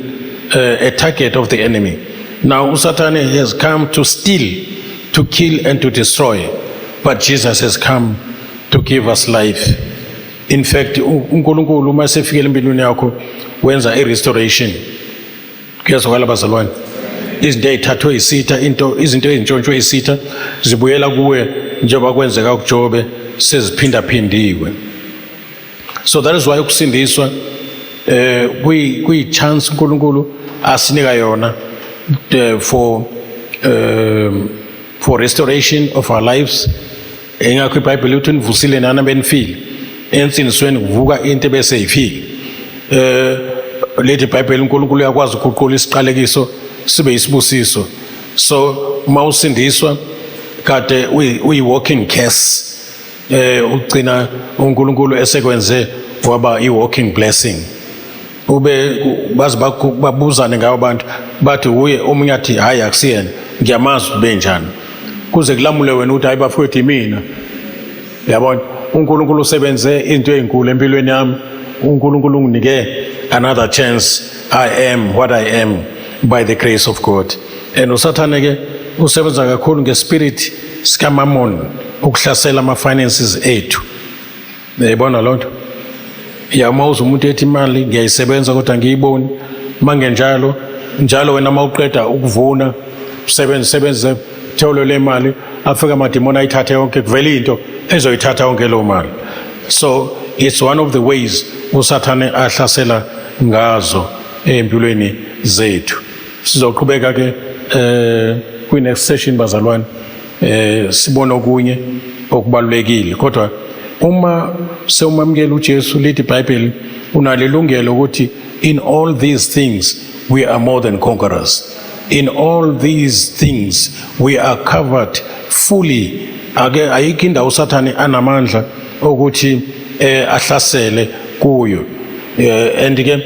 a target of the enemy. Now, uSathane has come to steal, to kill and to destroy, but Jesus has come to give us life. In fact, uNkulunkulu uma sefikele empilweni yakho wenza i-restoration. Kuyezwakala, bazalwane? Izinto ey'thathwe isitha, into izinto ey'ntshontshwe isitha zibuyela kuwe. njengoba kwenzeka kuJobe seziphindaphindiwe. So that is why ukusindiswa kuyi chance uNkulunkulu asinika yona for restoration of our lives. Ingakho iBhayibheli uthi nivusile nani benifile ensindisweni, kuvuka into bese ifile. Lethi iBhayibheli uNkulunkulu uyakwazi ukuguqula isiqalekiso sibe isibusiso. So uma usindiswa kade uyi walking curse, ugcina uNkulunkulu esekwenze waba i walking blessing. Ube baze babuzane ngawo abantu, bathi uye omunye athi, "Hayi, akusiyena, ngiyamazi ukuthi benjani," kuze kulamule wena ukuthi, "Hayi bafowethu, imina." Yabona, uNkulunkulu usebenze into ezinkulu empilweni yami. uNkulunkulu unginike another chance. I am what I am by the grace of God. And uSathane ke usebenza kakhulu ngespirit sikaMammon ukuhlasela ama-finances ethu. Uyayibona loo nto ya? Uma uze umuntu ethi, "Imali ngiyayisebenza kodwa ngiyiboni," mangenjalo njalo wena uma uqeda ukuvuna, usebenze, sebenze, thole le mali, afike amadimoni ayithathe yonke, kuvela into ezoyithatha yonke leyo mali. So it's one of the ways uSathane ahlasela ngazo empilweni zethu. Sizoqhubeka ke kwi next session, bazalwane, sibone okunye okubalulekile. Kodwa uma sewumamukela uJesu, lithi iBhayibheli unalo ilungelo ukuthi in all these things we are more than conquerors. In all these things we are covered fully. Ake ayikho indawo uSathane anamandla ukuthi ahlasele kuyo. And ke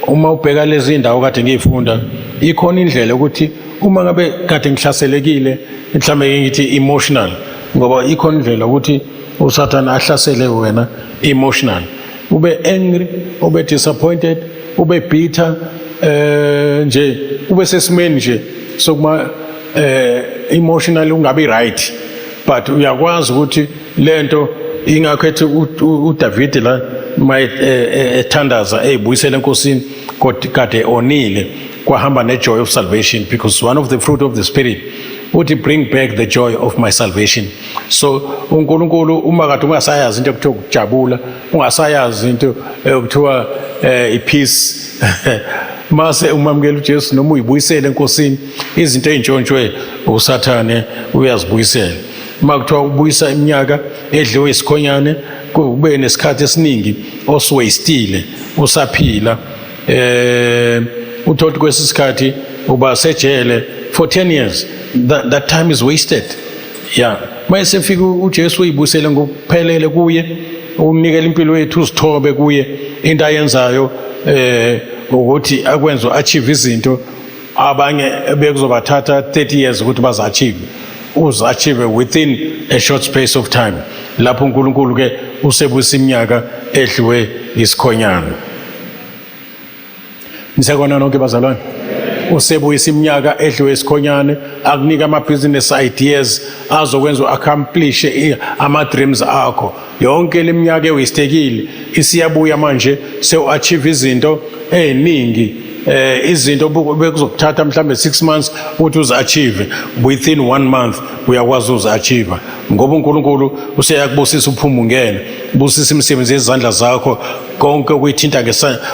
uma ubheka lezi indawo kade ngiyifunda, ikhona indlela ukuthi uma ngabe kade ngihlaselekile, mhlawumbe ngithi emotional, ngoba ikhona indlela ukuthi uSathane ahlasele wena emotional, ube angry, ube disappointed, ube bitter, nje ube sesimeni nje sokuma emotionally ungabi right. But uyakwazi ukuthi lento ingakho ethi uDavid la ma ethandaza eyibuyisela eNkosini, kodwa kade onile, kwahamba ne-joy of salvation, because one of the fruit of the Spirit uthi, "Bring back the joy of my salvation." So uNkulunkulu, uma kade ungasayazi into ekuthiwa ukujabula, ungasayazi into ekuthiwa i-peace, mase umamukela uJesu noma uyibuyisele eNkosini, izinto ey'ntshontshwe uSathane uyazibuyisela. Uma kuthiwa ubuyisa iminyaka edliwe isikhonyane, kube nesikhathi esiningi osiwastile usaphila, uthola ukuthi kwesi sikhathi uba sejele for 10 years, that time is wasted. Yeah, mayesefika uJesu uyibuyisele ngokuphelele kuye, unikela impilo yethu, uzithobe kuye, into ayenzayo ukuthi akwenze achieve izinto abanye bekuzobathatha 30 years ukuthi bazi-achieve, uzi-achieve within a short space of time. Lapho uNkulunkulu ke usebuyisa iminyaka edliwe isikhonyana. Nisekhona nonke, bazalwane? Usebuyisa iminyaka edliwe isikhonyane, akunika ama-business ideas azokwenza u-accomplish ama-dreams akho. Yonke le minyaka ewastekile isiyabuya manje, sewu-achieve izinto ey'ningi, izinto bekuzokuthatha mhlambe 6 months ukuthi uzi-achieve, within one month uyakwazi uzi-achieve, ngoba uNkulunkulu useyakubusisa, uphume ungene, busisa imisebenzi yezandla zakho. Konke okuyithinta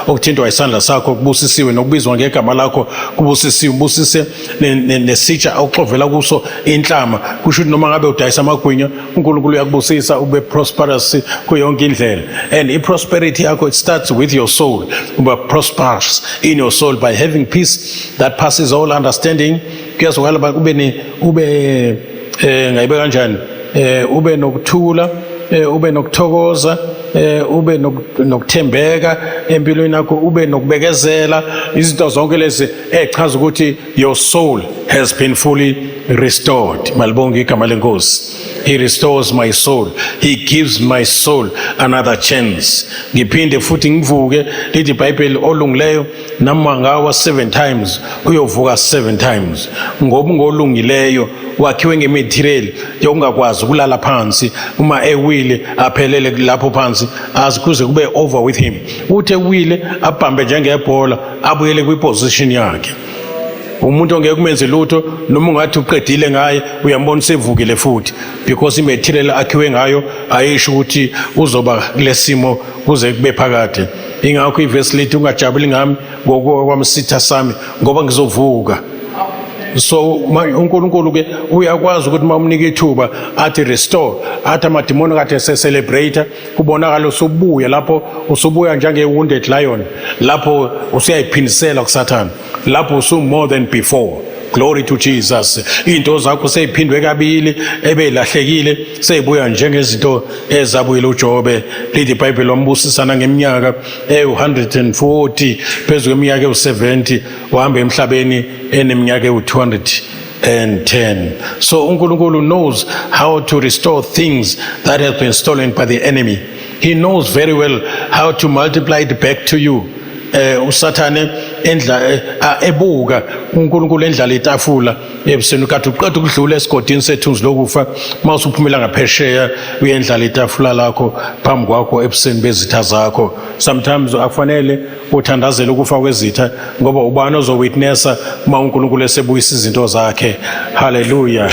okuthintwa isandla sakho kubusisiwe, nokubizwa ngegama lakho kubusisiwe. Ubusise nesitsha oxovela kuso inhlama. Kusho ukuthi noma ngabe udayisa amagwinya, uNkulunkulu uyakubusisa, ube prosperous kuyo yonke indlela. And i-prosperity yakho, it starts with your soul. Uba prosperous in your soul by having peace that passes all understanding. Kuyazwakala ba ube ne ube ngayibe kanjani, ube nokuthula, ube nokuthokoza, ube nokuthembeka empilweni yakho, ube nokubekezela, izinto zonke lezi echaza ukuthi your soul has been fully restored. Malibonge igama leNkosi. He restores my soul. He gives my soul another chance, ngiphinde futhi ngivuke. Lithi iBhayibheli olungileyo noma ngawa seven times uyovuka seven times, ngoba ungolungileyo wakhiwe ngematerial yokungakwazi ukulala phansi. Uma ewile aphelele lapho phansi, azi kuze kube over with him. Uthi ewile abhambe njengebhola, abuyele kwiposition yakhe. Umuntu ongeke kumenze lutho, noma ungathi uqedile ngaye, uyambona usevukile futhi, because imaterial akhiwe ngayo ayisho ukuthi uzoba kulesimo kuze kube phakade. Ingakho ivesi lithi ungajabuli ngami ngokwamsitha sami, ngoba ngizovuka. So uNkulunkulu ke uyakwazi ukuthi uma umnika ithuba athi restore, athi amadimoni kade se-celebrate, kubonakala usubuya lapho, usubuya njenge-wounded lion, lapho usuyayiphindisela kuSathane, lapho usu more than before. Glory to Jesus. Into zakho seyiphindwe kabili, ebelahlekile seyibuya njengezinto ezabuyela uJobe. Lithi iBhayibheli wambusisana ngeminyaka ewu-140 phezu kweminyaka ewu-70, wahamba emhlabeni eneminyaka ewu-210. So uNkulunkulu knows how to restore things that have been stolen by the enemy. He knows very well how to multiply it back to you. Usathane endla ebuka uNkulunkulu endlala itafula ebuseni, kade uqeda ukudlula esigodini sethunzi lokufa, mawusuphumela ngaphesheya uyendlala itafula lakho phambi kwakho ebuseni bezitha zakho. Sometimes akufanele uthandazele ukufa kwezitha, ngoba ubani ozowitnessa uma uNkulunkulu esebuyisa izinto zakhe? Haleluya.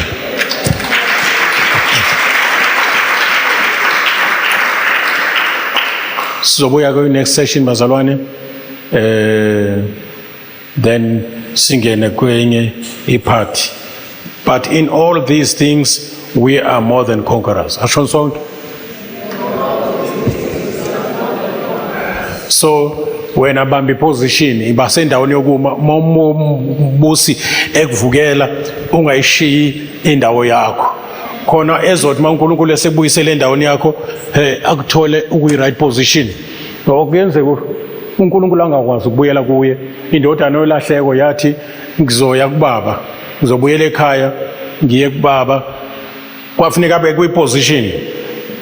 Sizobuya kwi next session, bazalwane, then singene kwenye ipart. But in all these things we are more than conquerors. Asho sonke. So wena bamba iposition, iba sendaweni yokuma. Uma umbusi ekuvukela, ungayishiyi indawo yakho, khona ezothi uma uNkulunkulu esebuyisele endaweni yakho, akuthole ukuyi-right position. Ngoba kuyenzeka uNkulunkulu angakwazi ukubuyela kuye. Indodana yolahleko yathi, ngizoya kubaba, ngizobuyela ekhaya, ngiye kubaba. Kwafuneka abe kwiposition,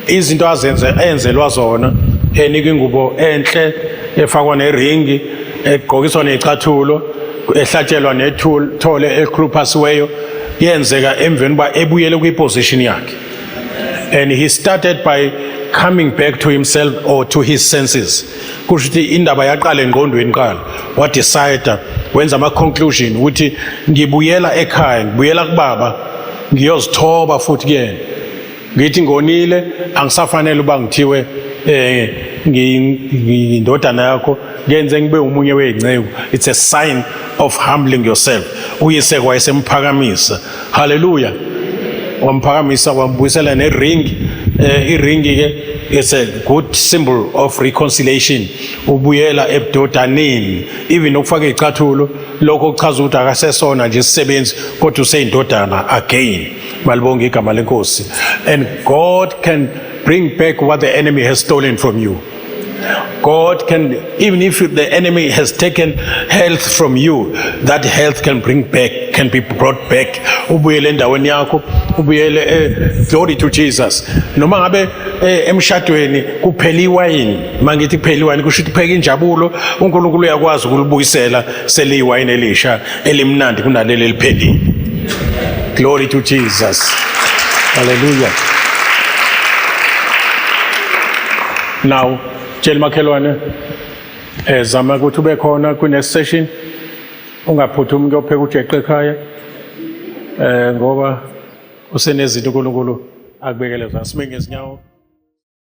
izinto azenze enzelwa zona, enika ingubo enhle efakwa neringi, egqokiswa necathulo, ehlatshelwa nethole elikhuluphasiweyo. Yenzeka emveni uba ebuyele kwiposition yakhe, and he started by coming back to himself or to his senses. Kusho ukuthi indaba yaqala engqondweni qala, wadecide, wenza ama-conclusion ukuthi ngibuyela ekhaya, ngibuyela kubaba, ngiyozithoba futhi kuyena, ngithi ngonile, angisafanele uba ngithiwe ngiyindodana yakho, ngenze ngibe umunye wey'nceku. It's a sign of humbling yourself. Uyise wayesemphakamisa. Haleluya. Wamphakamisa, wambuyisela nering. Iring ke, it's a good symbol of reconciliation, ubuyela ebudodaneni. Even ukufaka icathulo, lokho kuchaza ukuthi akasesona nje isisebenzi, kodwa useyindodana again. Malibonge igama lenkosi. And God can bring back what the enemy has stolen from you. God can, even if the enemy has taken health from you, that health can bring back, can be brought back. Ubuyele endaweni yakho, ubuyele, glory to Jesus. Noma ngabe emshadweni kuphela iwayini, mangithi kuphela iwayini kusho ukuthi kupheka injabulo, uNkulunkulu uyakwazi ukulibuyisela seliyiwayini elisha elimnandi kunaleli eliphelile. Glory to Jesus. Hallelujah. Now, tshela makhelwane, zama ukuthi ube khona kwi session, ungaphuthumi kuyopheka ujeqe ekhaya, ngoba usenezinto uNkulunkulu akubekele zona. Sime ngezinyawo.